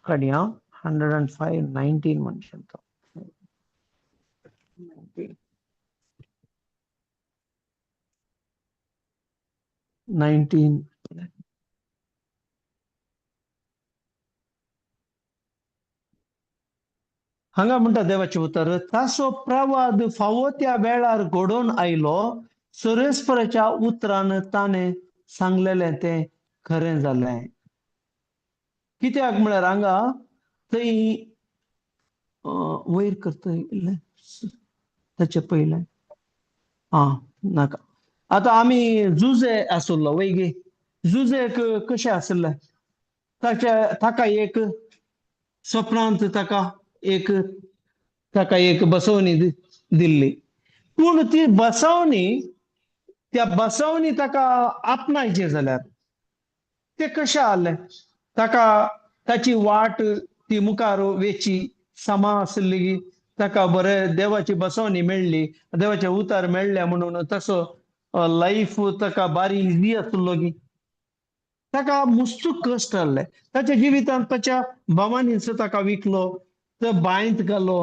काडया, 105:19 म्हणशात तो. 19 हांगा म्हणटा देवाचें उतर, ताचो प्रवाद फावो त्या वेळार घडोवन आयलो, सुरेस्पराच्या उतरान ताणें सांगलेलें तें खरें जालें. कित्याक म्हळ्यार हांगा थंय वयर करता इल्लें ताचें पयलें आं नाका. आतां आमी जुजे आसलो वय गे, जुजेक कशें आसलें, ताच्या ताका एक स्वप्नांत ताका एक ताका एक बसवणी दिल्ली, पूण ती बसवणी त्या बसवणी ताका आपणायचें जाल्यार तें कशें आसलें, ताका ताची वाट ती मुखार वेची समा आसली, ताका बरें देवाची बसवणी मेळ्ळी, देवाचें उतार मेळ्ळें म्हणून तसो लायफ ताका बारी इजी आसलो की ताका मुस्तू कश्ट आसले ताच्या जिवितांत. ताच्या भावांनीच ताका विकलो, तो बांयत घालो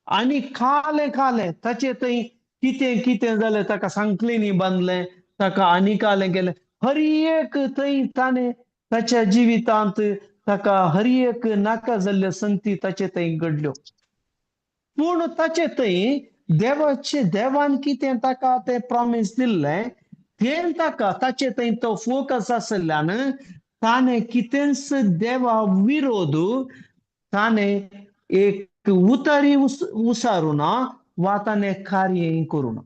आनी खालें खालें ताचे थंय कितें कितें जालें, ताका सांकळींनी बांदलें, ताका आनी कालें केलें, हर एक थंय ताणें ताच्या जिवितांत ताका हर एक नाका जाल्ल्यो संगती ताचे थंय घडल्यो. पूण ताचे थंय देवाचे देवान कितें ताका तें प्रॉमीस दिल्लें तें ताका ताचे थंय तो फोकस आशिल्ल्यान ताणें कितेंच देवा विरोध ताणें एक उतारी उसारू ना वा ताणें कार्य करूं ना.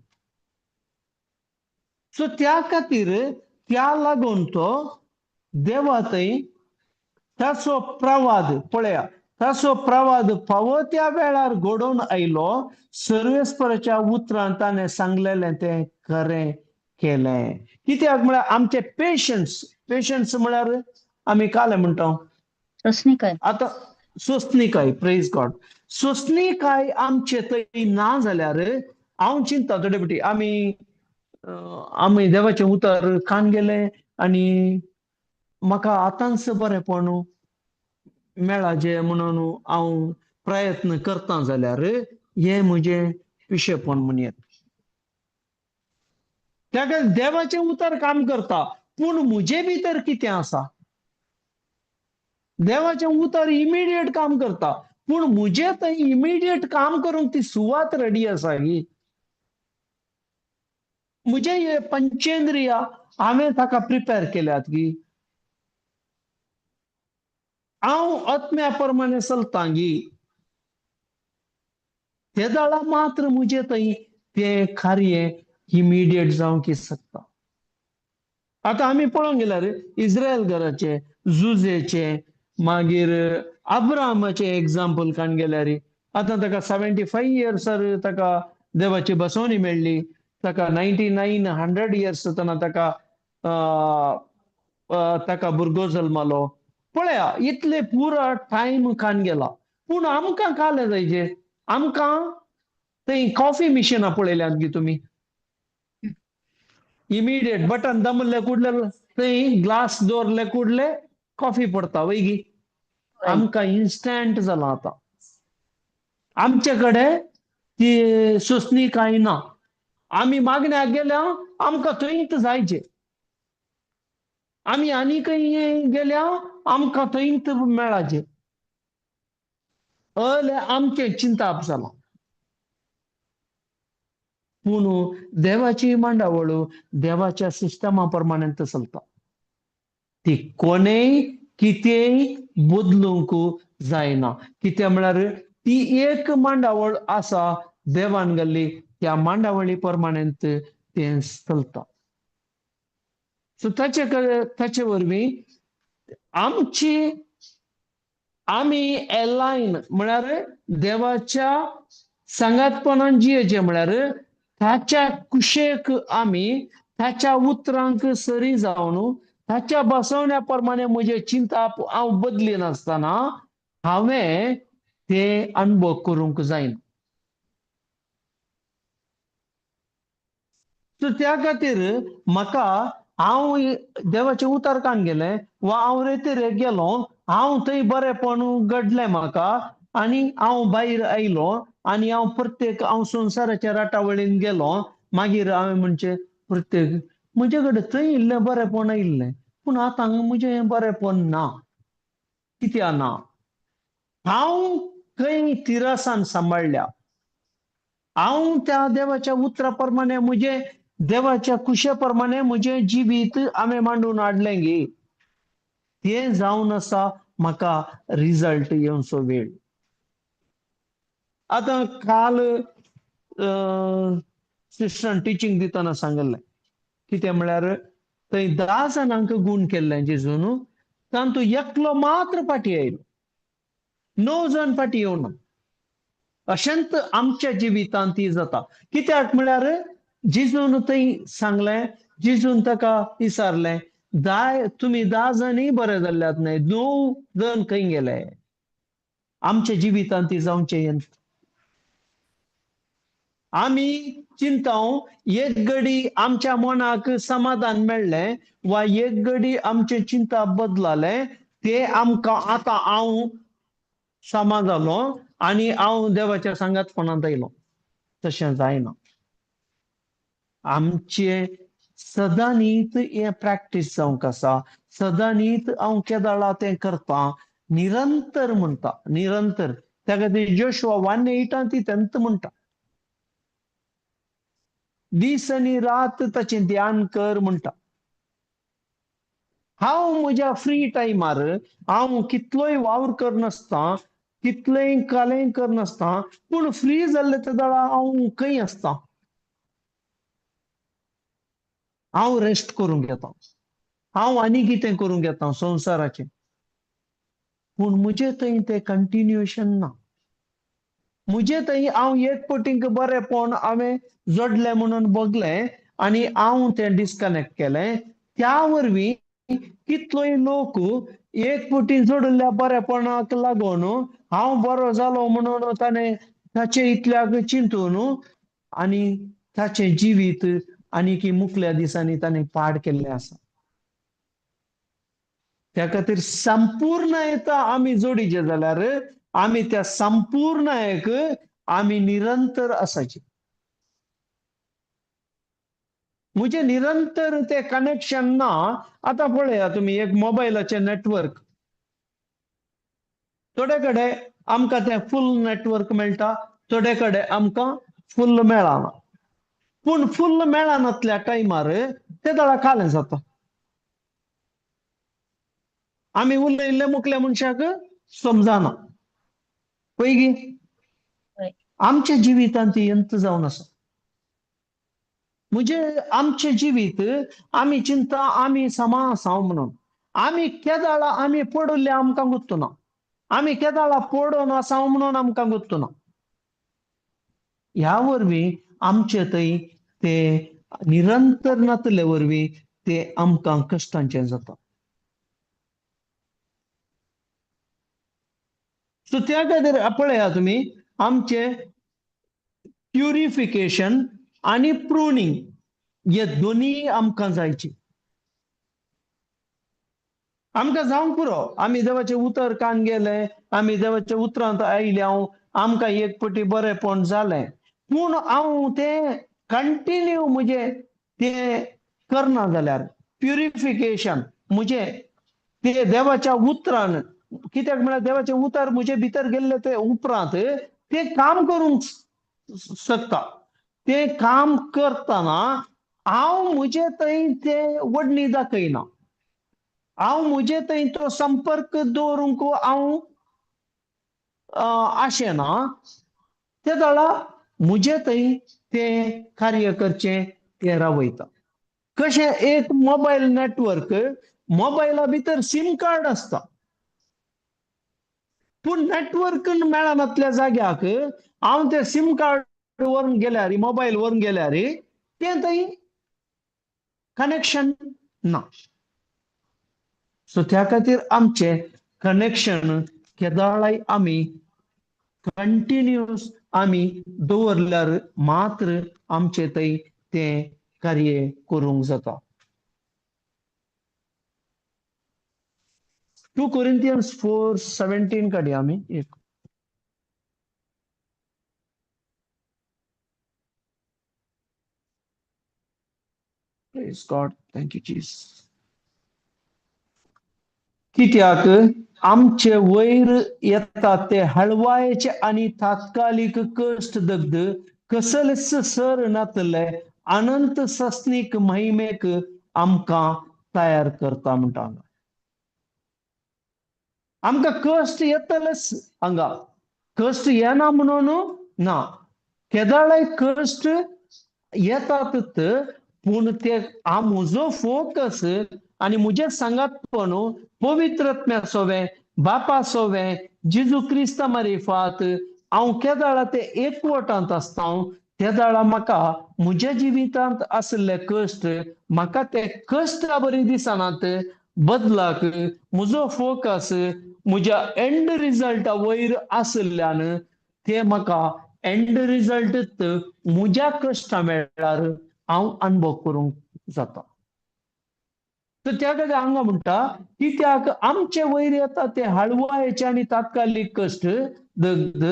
सो त्या खातीर त्या लागून तो देवा थंय ताचो प्रवाद पळया, ताचो प्रवाद फावो त्या वेळार घडोवन आयलो, सर्वेस्पराच्या उतरान ताणें सांगलेलें तें खरें केलें. कित्याक म्हळ्यार आमचे पेशन्स, पेशन्स म्हळ्यार आमी कालें म्हणटा सोंसणीकाय, आतां सोंसणीकाय, प्रेज गॉड, सोंसणीकाय आमचे थंय ना जाल्यार हांव चिंता थोडे फावटी आमी आमी देवाचें उतर कान गेलें आनी म्हाका आतांच बरेंपण मेळाचें म्हणून हांव प्रयत्न करता जाल्यार हें म्हजें पिशेपण म्हणयेत. त्या देवाचें उतर काम करता पूण म्हजे भितर कितें आसा, देवाचें उतर इमिडिएट काम करता पूण म्हजे थंय इमिडिएट काम करूंक ती सुवात रेडी आसा ही म्हजे पंचेंद्रिया हांवें ताका प्रिपेर केल्यात की हांव आत्म्या प्रमाणे चलतां गी, ते दाळा मात्र म्हजे थंय तें कार्य इमिडिएट जावंक शकता. आतां आमी पळोवंक गेल्यार इस्रायल घराचे, जुजेचे, मागीर अब्राहमाचें एग्जाम्पल काडून गेल्यार आतां ताका 75 इयर्सार ताका देवाची बसवणी मेळ्ळी, ताका 99 100 इयर्स आसतना ताका ताका भुरगो जल्मालो. पळया इतले पुरो टायम कान गेला, पूण आमकां कालें जायचे, आमकां थंय कॉफी मिशिनां पळयल्यांत गी तुमी, इमिडिएट बटन दमले कुडले थंय ग्लास दवरले कुडले कॉफी पडता वय गी, आमकां इन्स्टंट जालां आतां. आमचे कडेन ती सोंसणी कांय ना, आमी मागण्याक गेल्या आमकां थंयच जायचे, आमी आनी खंय गेल्या आमकां थंयच मेळाचें, अले आमचें चिंताप जालां. पूण देवाची मांडावळ देवाच्या सिस्टमा प्रमाणे चलता, ती कोणेय कितेंय बदलूंक जायना. कितें म्हळ्यार ती एक मांडावळ आसा देवान घाल्ली, त्या मांडावळी प्रमाणे तें चलता. सो ताचे ताचे वरवीं आमची आमी एलायन म्हळ्यार देवाच्या सांगातपणान जियेचें म्हळ्यार ताच्या कुशेक आमी ताच्या उतरांक सरी जावन ताच्या बसवण्या प्रमाणे म्हजें चिंतप हांव बदली नासतना हांवें ते अनुभव करूंक जायना. सो त्या खातीर म्हाका हांव देवाचें उतर काण गेलें वा हांव रेतीर गेलो, हांव थंय बरेंपण घडलें म्हाका आनी हांव भायर आयलो आनी हांव प्रत्येक हांव संवसाराच्या राटावळीन गेलो. मागीर हांवें म्हणचें प्रत्येक म्हजे कडेन थंय इल्लें बरेंपण आयिल्लें, पूण आतां म्हजें हें बरेंपण ना. कित्याक ना? हांव थंय तिरसान सांबाळ्ळ्या, हांव त्या देवाच्या उतरा प्रमाणे म्हजें देवाच्या कुशे प्रमाणे म्हजें जिवीत हांवें मांडून हाडलें गे. तें जावन आसा म्हाका रिजल्ट येवचो वेळ. आतां काल सिस्टरान टिचींग दितना सांगिल्लें कितें म्हळ्यार थंय 10 जाणांक गूण केल्लें जेजून, तातूंत एकलो मात्र फाटी आयलो, 9 जाण फाटी येवना. अशेंच आमच्या जिवितांत ती जाता. कित्याक म्हळ्यार जेजून थंय सांगलें, जेजून ताका विचारलें, तुमी 10 जाणूय बरे जाल्ल्यात न्हय, 9 जण खंय गेले? आमच्या जिवितांत ती जावचें. आमी चिंता एक घडी आमच्या मनाक समाधान मेळ्ळें वा एक घडी आमचें चिंता बदलालें, ते आमकां आतां हांव समा जालो आनी हांव देवाच्या सांगातपणांत आयलो. तशें जायना. आमचें सदांनीत हें प्रॅक्टीस जावंक आसा, सदांनीत हांव केदाळा तें करता, निरंतर म्हणटा, निरंतर. त्या खातीर जोशुआ 1:8 ती तेंत म्हणटा, दीस आनी रात ताचें ध्यान कर म्हणटा. हांव म्हज्या फ्री टायमार हांव कितलोय वावर करनासता, कितलेंय कालें करनासता, पूण फ्री जाल्ले ते वेळार हांव खंय आसता? हांव रेस्ट करूंक येता, हांव आनी कितें करूंक येता संवसाराचें, पूण म्हजे थंय तें कंटिन्युएशन ना. म्हजे थंय हांव एक पटींक बरेंपण हांवें जोडलें म्हणून बगलें आनी हांव तें डिस्कनेक्ट केलें. त्या वरवीं कितलोय लोक एक पटी जोडिल्ल्या बरेपणाक लागून हांव बरो जालो म्हणून ताणें ताचे इतल्याक चिंतून आनी ताचें जिवीत आनी की मुखल्या दिसांनी ताणें पाड केल्लें आसा. त्या खातीर संपूर्णता आमी जोडीचे जाल्यार आमी त्या संपूर्णयेक आमी निरंतर आसाचे. म्हजें निरंतर तें कनेक्शन ना. आतां पळया तुमी एक मोबायलाचें नेटवर्क, थोडे कडेन आमकां तें फूल नेटवर्क मेळटा, थोडे कडेन आमकां फूल मेळना. पूण फूल मेळनातल्या टायमार ते दळा कालें जाता. आमी उलयल्ले मुखल्या मनशाक समजना पळय. आमच्या जिवितांत ती यंत्र जावन आसा. म्हणजे आमचें जिवीत आमी चिंता आमी समा आसा म्हणून आमी केदाळा आमी पडिल्ले आमकां गुत्तुना, आमी केदाळा पडोन आसा म्हणून आमकां गुत्तुना. ह्या वरवीं आमचे थंय ते निरंतर नातले वरवीं ते आमकां कश्टांचें जाता. सो त्या खातीर पळया तुमी आमचें प्युरिफिकेशन आनी प्रुनींग हे दोनूय आमकां जायची. आमकां जावंक पुरो, आमी देवाचें उतर कान गेले, आमी देवाच्या उतरांत आयले, हांव आमकां एक पटी बरेंपण जालें, पूण हांव तें कंटिन्यू म्हजें तें करना जाल्यार प्युरिफिकेशन म्हजें ते देवाच्या उतरान, कित्याक म्हळ्यार देवाचें उतर म्हजे भितर गेल्ले ते उपरांत तें काम करूंक शकता. तें काम करतना हांव म्हजे थंय तें वडणी दाखयना, हांव म्हजे थंय तो संपर्क दवरूंक हांव आशेना, ते जाल्यार म्हजे थंय तें कार्य करचें तें रावयता. कशें एक मोबायल नेटवर्क, मोबायला भितर सीम कार्ड आसता, पूण नेटवर्क मेळनातल्या जाग्याक हांव तें सीम कार्ड व्हरून गेल्यार, मोबायल व्हरून गेल्यार तें थंय कनेक्शन ना. सो त्या खातीर आमचें कनेक्शन केदाळाय आमी कंटिन्युअस आमी दवरल्यार मात्र आमचे थंय तें कार्य करूंक जाता. 2 Corinthians 4:17 काडया आमी एक. Praise God, thank you Jesus. कित्याक आमचे वयर येता ते हळवायेचे आनी तात्कालीक कश्ट दग्ध कसलेच सर नातले अनंत सस्नीक महिमेक आमकां तयार करता म्हणटा. आमकां कश्ट येतलेच हांगा, कश्ट येना म्हणून ना, केदाळाय कश्ट येतात, पूण ते म्हजो फोकस आनी म्हजें सांगातपण पवित्र आत्म्या सोवें, बापा सोवें, जेजू क्रिस्ता मारिफात हांव केदाळा ते एकवटांत आसता, तेदाळा म्हाका म्हज्या जिवितांत आशिल्ले कश्ट म्हाका ते कश्टा बरी दिसनात, बदलाक म्हजो फोकस म्हज्या एंड रिजल्टा वयर आशिल्ल्यान ते म्हाका एंड रिजल्ट म्हज्या कश्टा मेळ्ळ्यार हांव अनुभव करूंक जाता. तर त्या खातीर हांगा म्हणटा कित्याक आमचे वयर येता ते हळवायेचे आनी तात्कालीक कश्ट दग्ध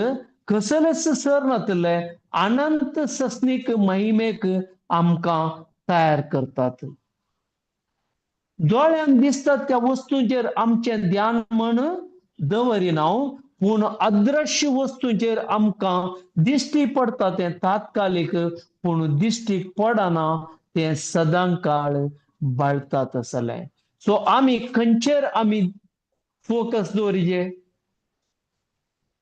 कसलेच सर नातले अनंत सस्नीक महिमेक आमकां तयार करतात. दोळ्यांक दिसतात त्या वस्तूंचेर आमचें ध्यान म्हण दवरिना, पूण अदृश्य वस्तूंचेर आमकां दिश्टी पडटा तें तात्कालीक, पूण दिश्टीक पडना तें सदां काळ बाळतात आसलें. सो आमी खंयचेर आमी फोकस दवरिजे?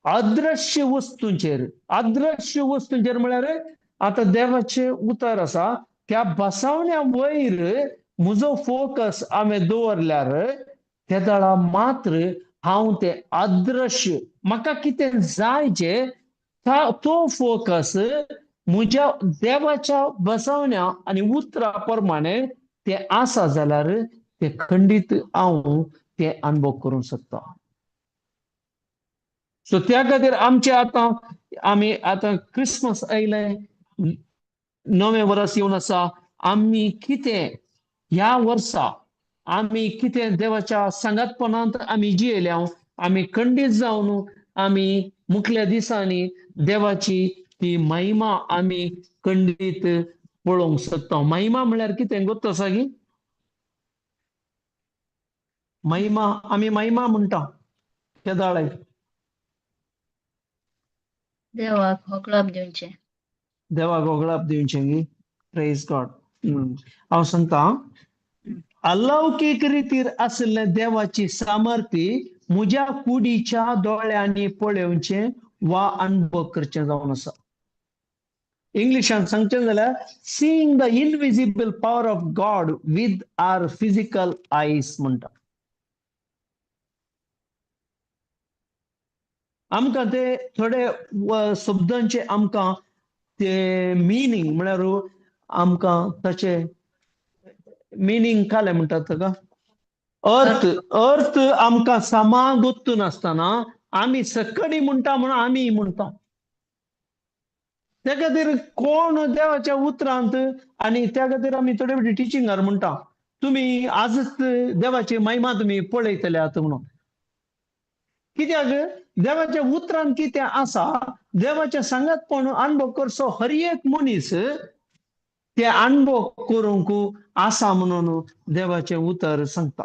अदृश्य वस्तूंचेर. अदृश्य वस्तूंचेर म्हळ्यार आतां देवाचें उतर आसा त्या बसावण्या वयर म्हजो फोकस हांवें दवरल्यार तेदळा मात्र हांव तें अदृश्य म्हाका कितें जाय जें तो फोकस म्हज्या देवाच्या बसवण्या आनी उतरा प्रमाणे ते आसा जाल्यार ते खंडीत हांव ते अनुभव करूंक शकता. सो त्या खातीर आमचे आतां आमी आतां क्रिसमस आयलें, नवें वर्स येवन आसा, आमी कितें ह्या वर्सा आमी कितें देवाच्या सांगातपणांत आमी जियेल्या, आमी खंडीत जावन आमी मुखल्या दिसांनी देवाची ती महिमा आमी खंडीत पळोवंक शकता. महिमा म्हळ्यार कितें गोत्त आसा की? महिमा आमी महिमा म्हणटा केदाळाय देवाक होगळाप दिवचें, देवाक होगळाप दिवचें गी. Praise God. हांव सांगता अलौकीक रितीर आशिल्लें देवाची सामर्थ्य म्हज्या कुडीच्या दोळ्यांनी पळोवचें वा अनुभव करचें जावन आसा. इंग्लिशान सांगचें जाल्यार seeing the invisible power of God with our physical eyes म्हणटा. आमकां ते थोडे शब्दांचे आमकां ते मिनींग म्हळ्यार आमकां ताचे मिनींग कालें म्हणटात ताका अर्थ, अर्थ आमकां समा गोत्तू नासतना आमी सकडी म्हणटा म्हणून आमी म्हणटा. त्या खातीर कोण देवाच्या उतरांत आनी त्या खातीर आमी थोडे फावटी टिचिंगार म्हणटा तुमी आजच देवाची महिमा तुमी पळयतले आतां म्हणून. कित्याक देवाच्या उतरान कितें आसा, देवाच्या सांगातपण अनुभव करचो हर एक मनीस ते अनुभव करूंक आसा म्हणून देवाचें उतर सांगता.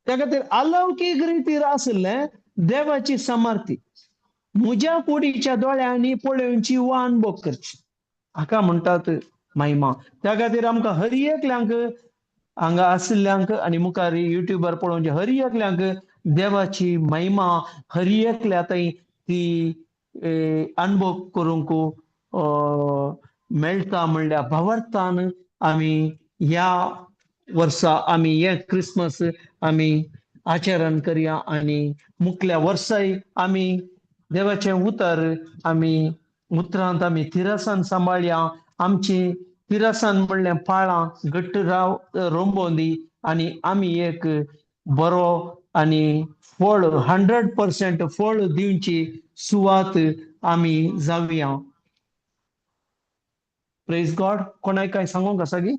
त्या खातीर अलौकीक रितीर आशिल्लें देवाची सामर्थ्य म्हज्या कुडीच्या दोळ्यांनी पळोवची वा अनुभव करची हाका म्हणटात महिमा. त्या खातीर आमकां हर एकल्यांक हांगा आशिल्ल्यांक आनी मुखार युट्यूबार पळोवचे हर एकल्यांक देवाची महिमा हर एकल्या थंय ती अनुभव करूंक मेळटा म्हणल्यार भावार्थान आमी ह्या वर्सा आमी हे क्रिसमस आमी आचरण करया आनी मुखल्या वर्साय आमी देवाचें उतर आमी उतरांत आमी थिरसान सांबाळया. आमची तिरसान म्हणलें पाळां घट्ट राव रोंबोंदी आनी आमी एक बरो आनी फळ 100% फळ दिवची सुवात आमी जावया. Praise God. कोणाय काय सांगूंक आसा गी?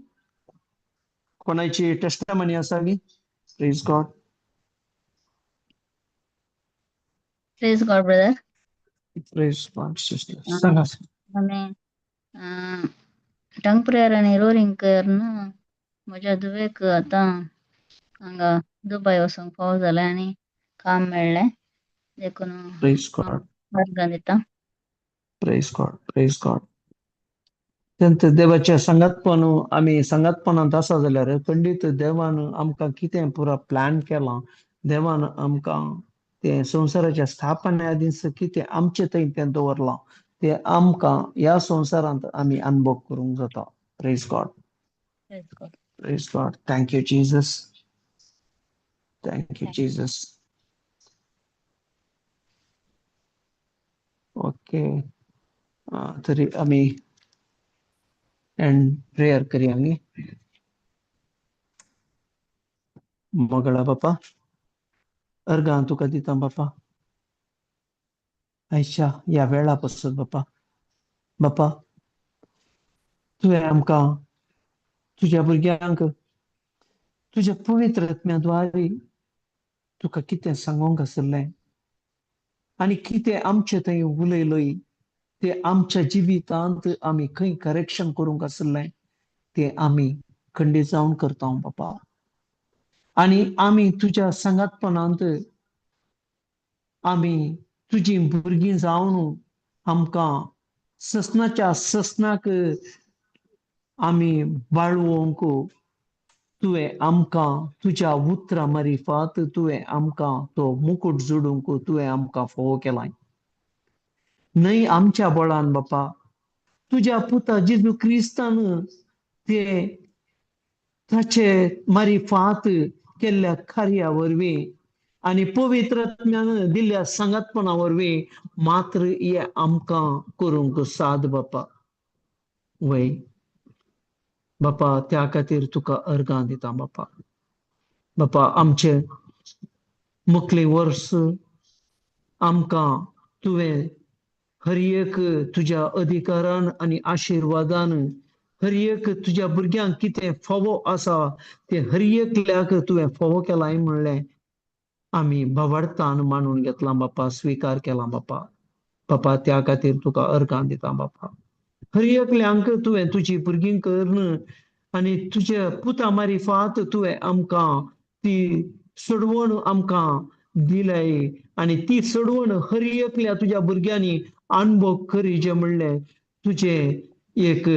कोणाची टेस्टमनी आसा गी? Praise God. Praise God brother. Praise God sister. सांगा. आमी टंग प्रेयर आनी रोरींग करून म्हज्या धुवेक आतां हांगा दुबय वचूंक फावो जालें आनी काम मेळ्ळें देखून प्रेज गॉड. वर्गां दिता. Praise God. Praise God. तेंत देवाच्या सांगातपण आमी सांगातपणांत आसा जाल्यार खंडीत देवान आमकां कितें पुरा प्लॅन केलां, देवान आमकां तें संवसाराच्या स्थापने आदींच कितें आमचे थंय तें दवरलां तें आमकां ह्या संवसारांत आमी अनुभव करूंक जाता. Praise God. Praise God. Praise God. Thank you Jesus. Thank you Jesus. Okay, तरी आमी एंड प्रेयर करया न्ही. मोगळा बापा, अर्गां तुका दिता बापा, आयच्या ह्या वेळा पसत बापा. बापा तुवें आमकां तुज्या भुरग्यांक तुज्या पवित्र आत्म्या द्वारे तुका कितें सांगूंक आसलें आनी कितें आमचे थंय उलयलोय ते आमच्या जिवितांत आमी खंय करेक्शन करूंक आसलें ते आमी खंडीत जावन करता बापा. आनी आमी तुज्या सांगातपणांत आमी तुजी भुरगीं जावन आमकां ससनाच्या ससनाक आमी बाळवंक तुवें आमकां तुज्या उतरां मारिफात तुवें आमकां तो मुकूट जोडूंक तुवें आमकां फोव केलाय. न्हय आमच्या बळान बापा, तुज्या पुता जेजू क्रिस्तान ते ताचे मारिफात केल्ल्या कार्या वरवीं आनी पवित्र आत्म्यान दिल्ल्या सांगातपणा वरवीं मात्र हे आमकां करूंक साद बापा. वय बापा, त्या खातीर तुका अर्गां दिता बापा. बापा आमचे मुखलें वर्स आमकां तुवें हर एक तुज्या अधिकारान आनी आशिर्वादान हर एक तुज्या भुरग्यांक कितें फावो आसा तें हर एकल्याक तुवें फावो केलां म्हणलें आमी भावार्थान मानून घेतलां बापा, स्विकार केलां बापा. बापा त्या खातीर तुका अर्गां दिता बापा. हर एकल्यांक तुवें तुजी भुरगीं करून आनी तुज्या पुता मारिफात तुवें आमकां ती सोडवण आमकां दिलाय आनी ती सोडवण हर एकल्या तुज्या भुरग्यांनी अनुभव करीचे म्हणलें तुजें एक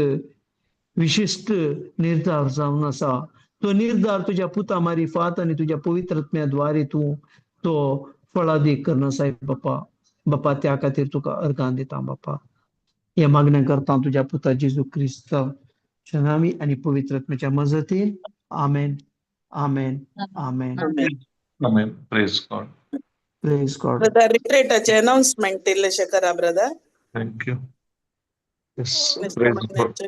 विशिश्ट निर्धार जावन आसा. तो निर्धार तुज्या पुता मारिफात आनी तुज्या पवित्र आत्म्या द्वारे तूं तो फळादीक करना साहेब बापा. बापा त्या खातीर तुका अर्गां दिता बापा. हे मागणें करता तुज्या पुता जेजू क्रिस्ताच्या नामी आनी पवित्र आत्म्याच्या मजतीन. आमेन. आमेन. आमेन. आमेन. Praise God. Praise God. Brother, रिट्रीटाचे अनाउन्समेंट इल्लेशें करा brother. Thank you. Yes, mister praise God. म्हयन्याचे.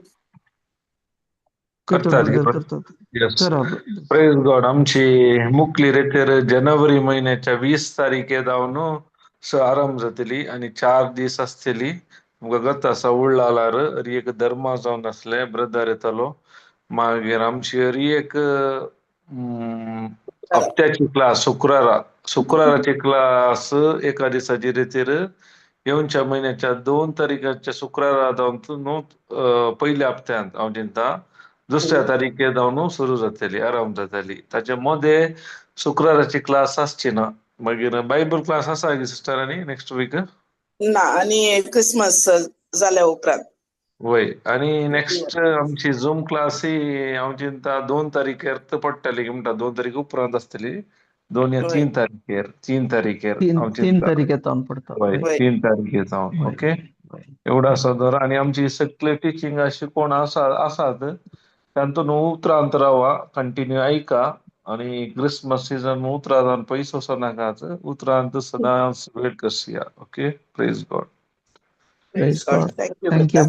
करतात. करतात. येस. करा. प्रेज गॉड. आमची मुकली रेतेर जनवरी महिन्याच्या 20 तारखे जावन आरंभ जातली आनी 4 दीस आसतली. आमकां गत आसा उळ्ळालार हर एक धर्मा जावन आसले ब्रदर येतालो. मागीर आमची हर एक हप्त्याची क्लास शुक्राराची क्लास एका दिसाची रेतीर येवच्या म्हयन्याच्या 2 तारखेच्या शुक्रारा जावन न्हू पयल्या हप्त्यांत हांव चिंता दुसऱ्या तारखे जावन सुरू जातली, आराम जातली. ताचे मदें शुक्राराची क्लास आसची ना. मागीर बायबल क्लास आसा सिस्टर आनी नेक्स्ट वीक ना आनी क्रिसमस जाल्या उपरांत. वय. आनी नेक्स्ट आमची झूम क्लास ही हांव चिंता 2 तारखेर पडटली म्हणटा, 2 तारीख उपरांत आसतली, 2 या 3 तारखेर, 3 तारखेर हांव 3 चिंता. तारखेर जावन पडटा. वय, 3 तारखेर जावन. ओके, एवढो आसा दर. आनी आमची सगळे टिचींग अशी कोण आसा आसात तांतून उतरांत रावा, कंटिन्यू आयका. आनी क्रिसमस सिजन उतरां जावन पयस वचनाकात, उतरांत सदांच वेळ करया. Okay, praise God. Praise God. Thank you thank you.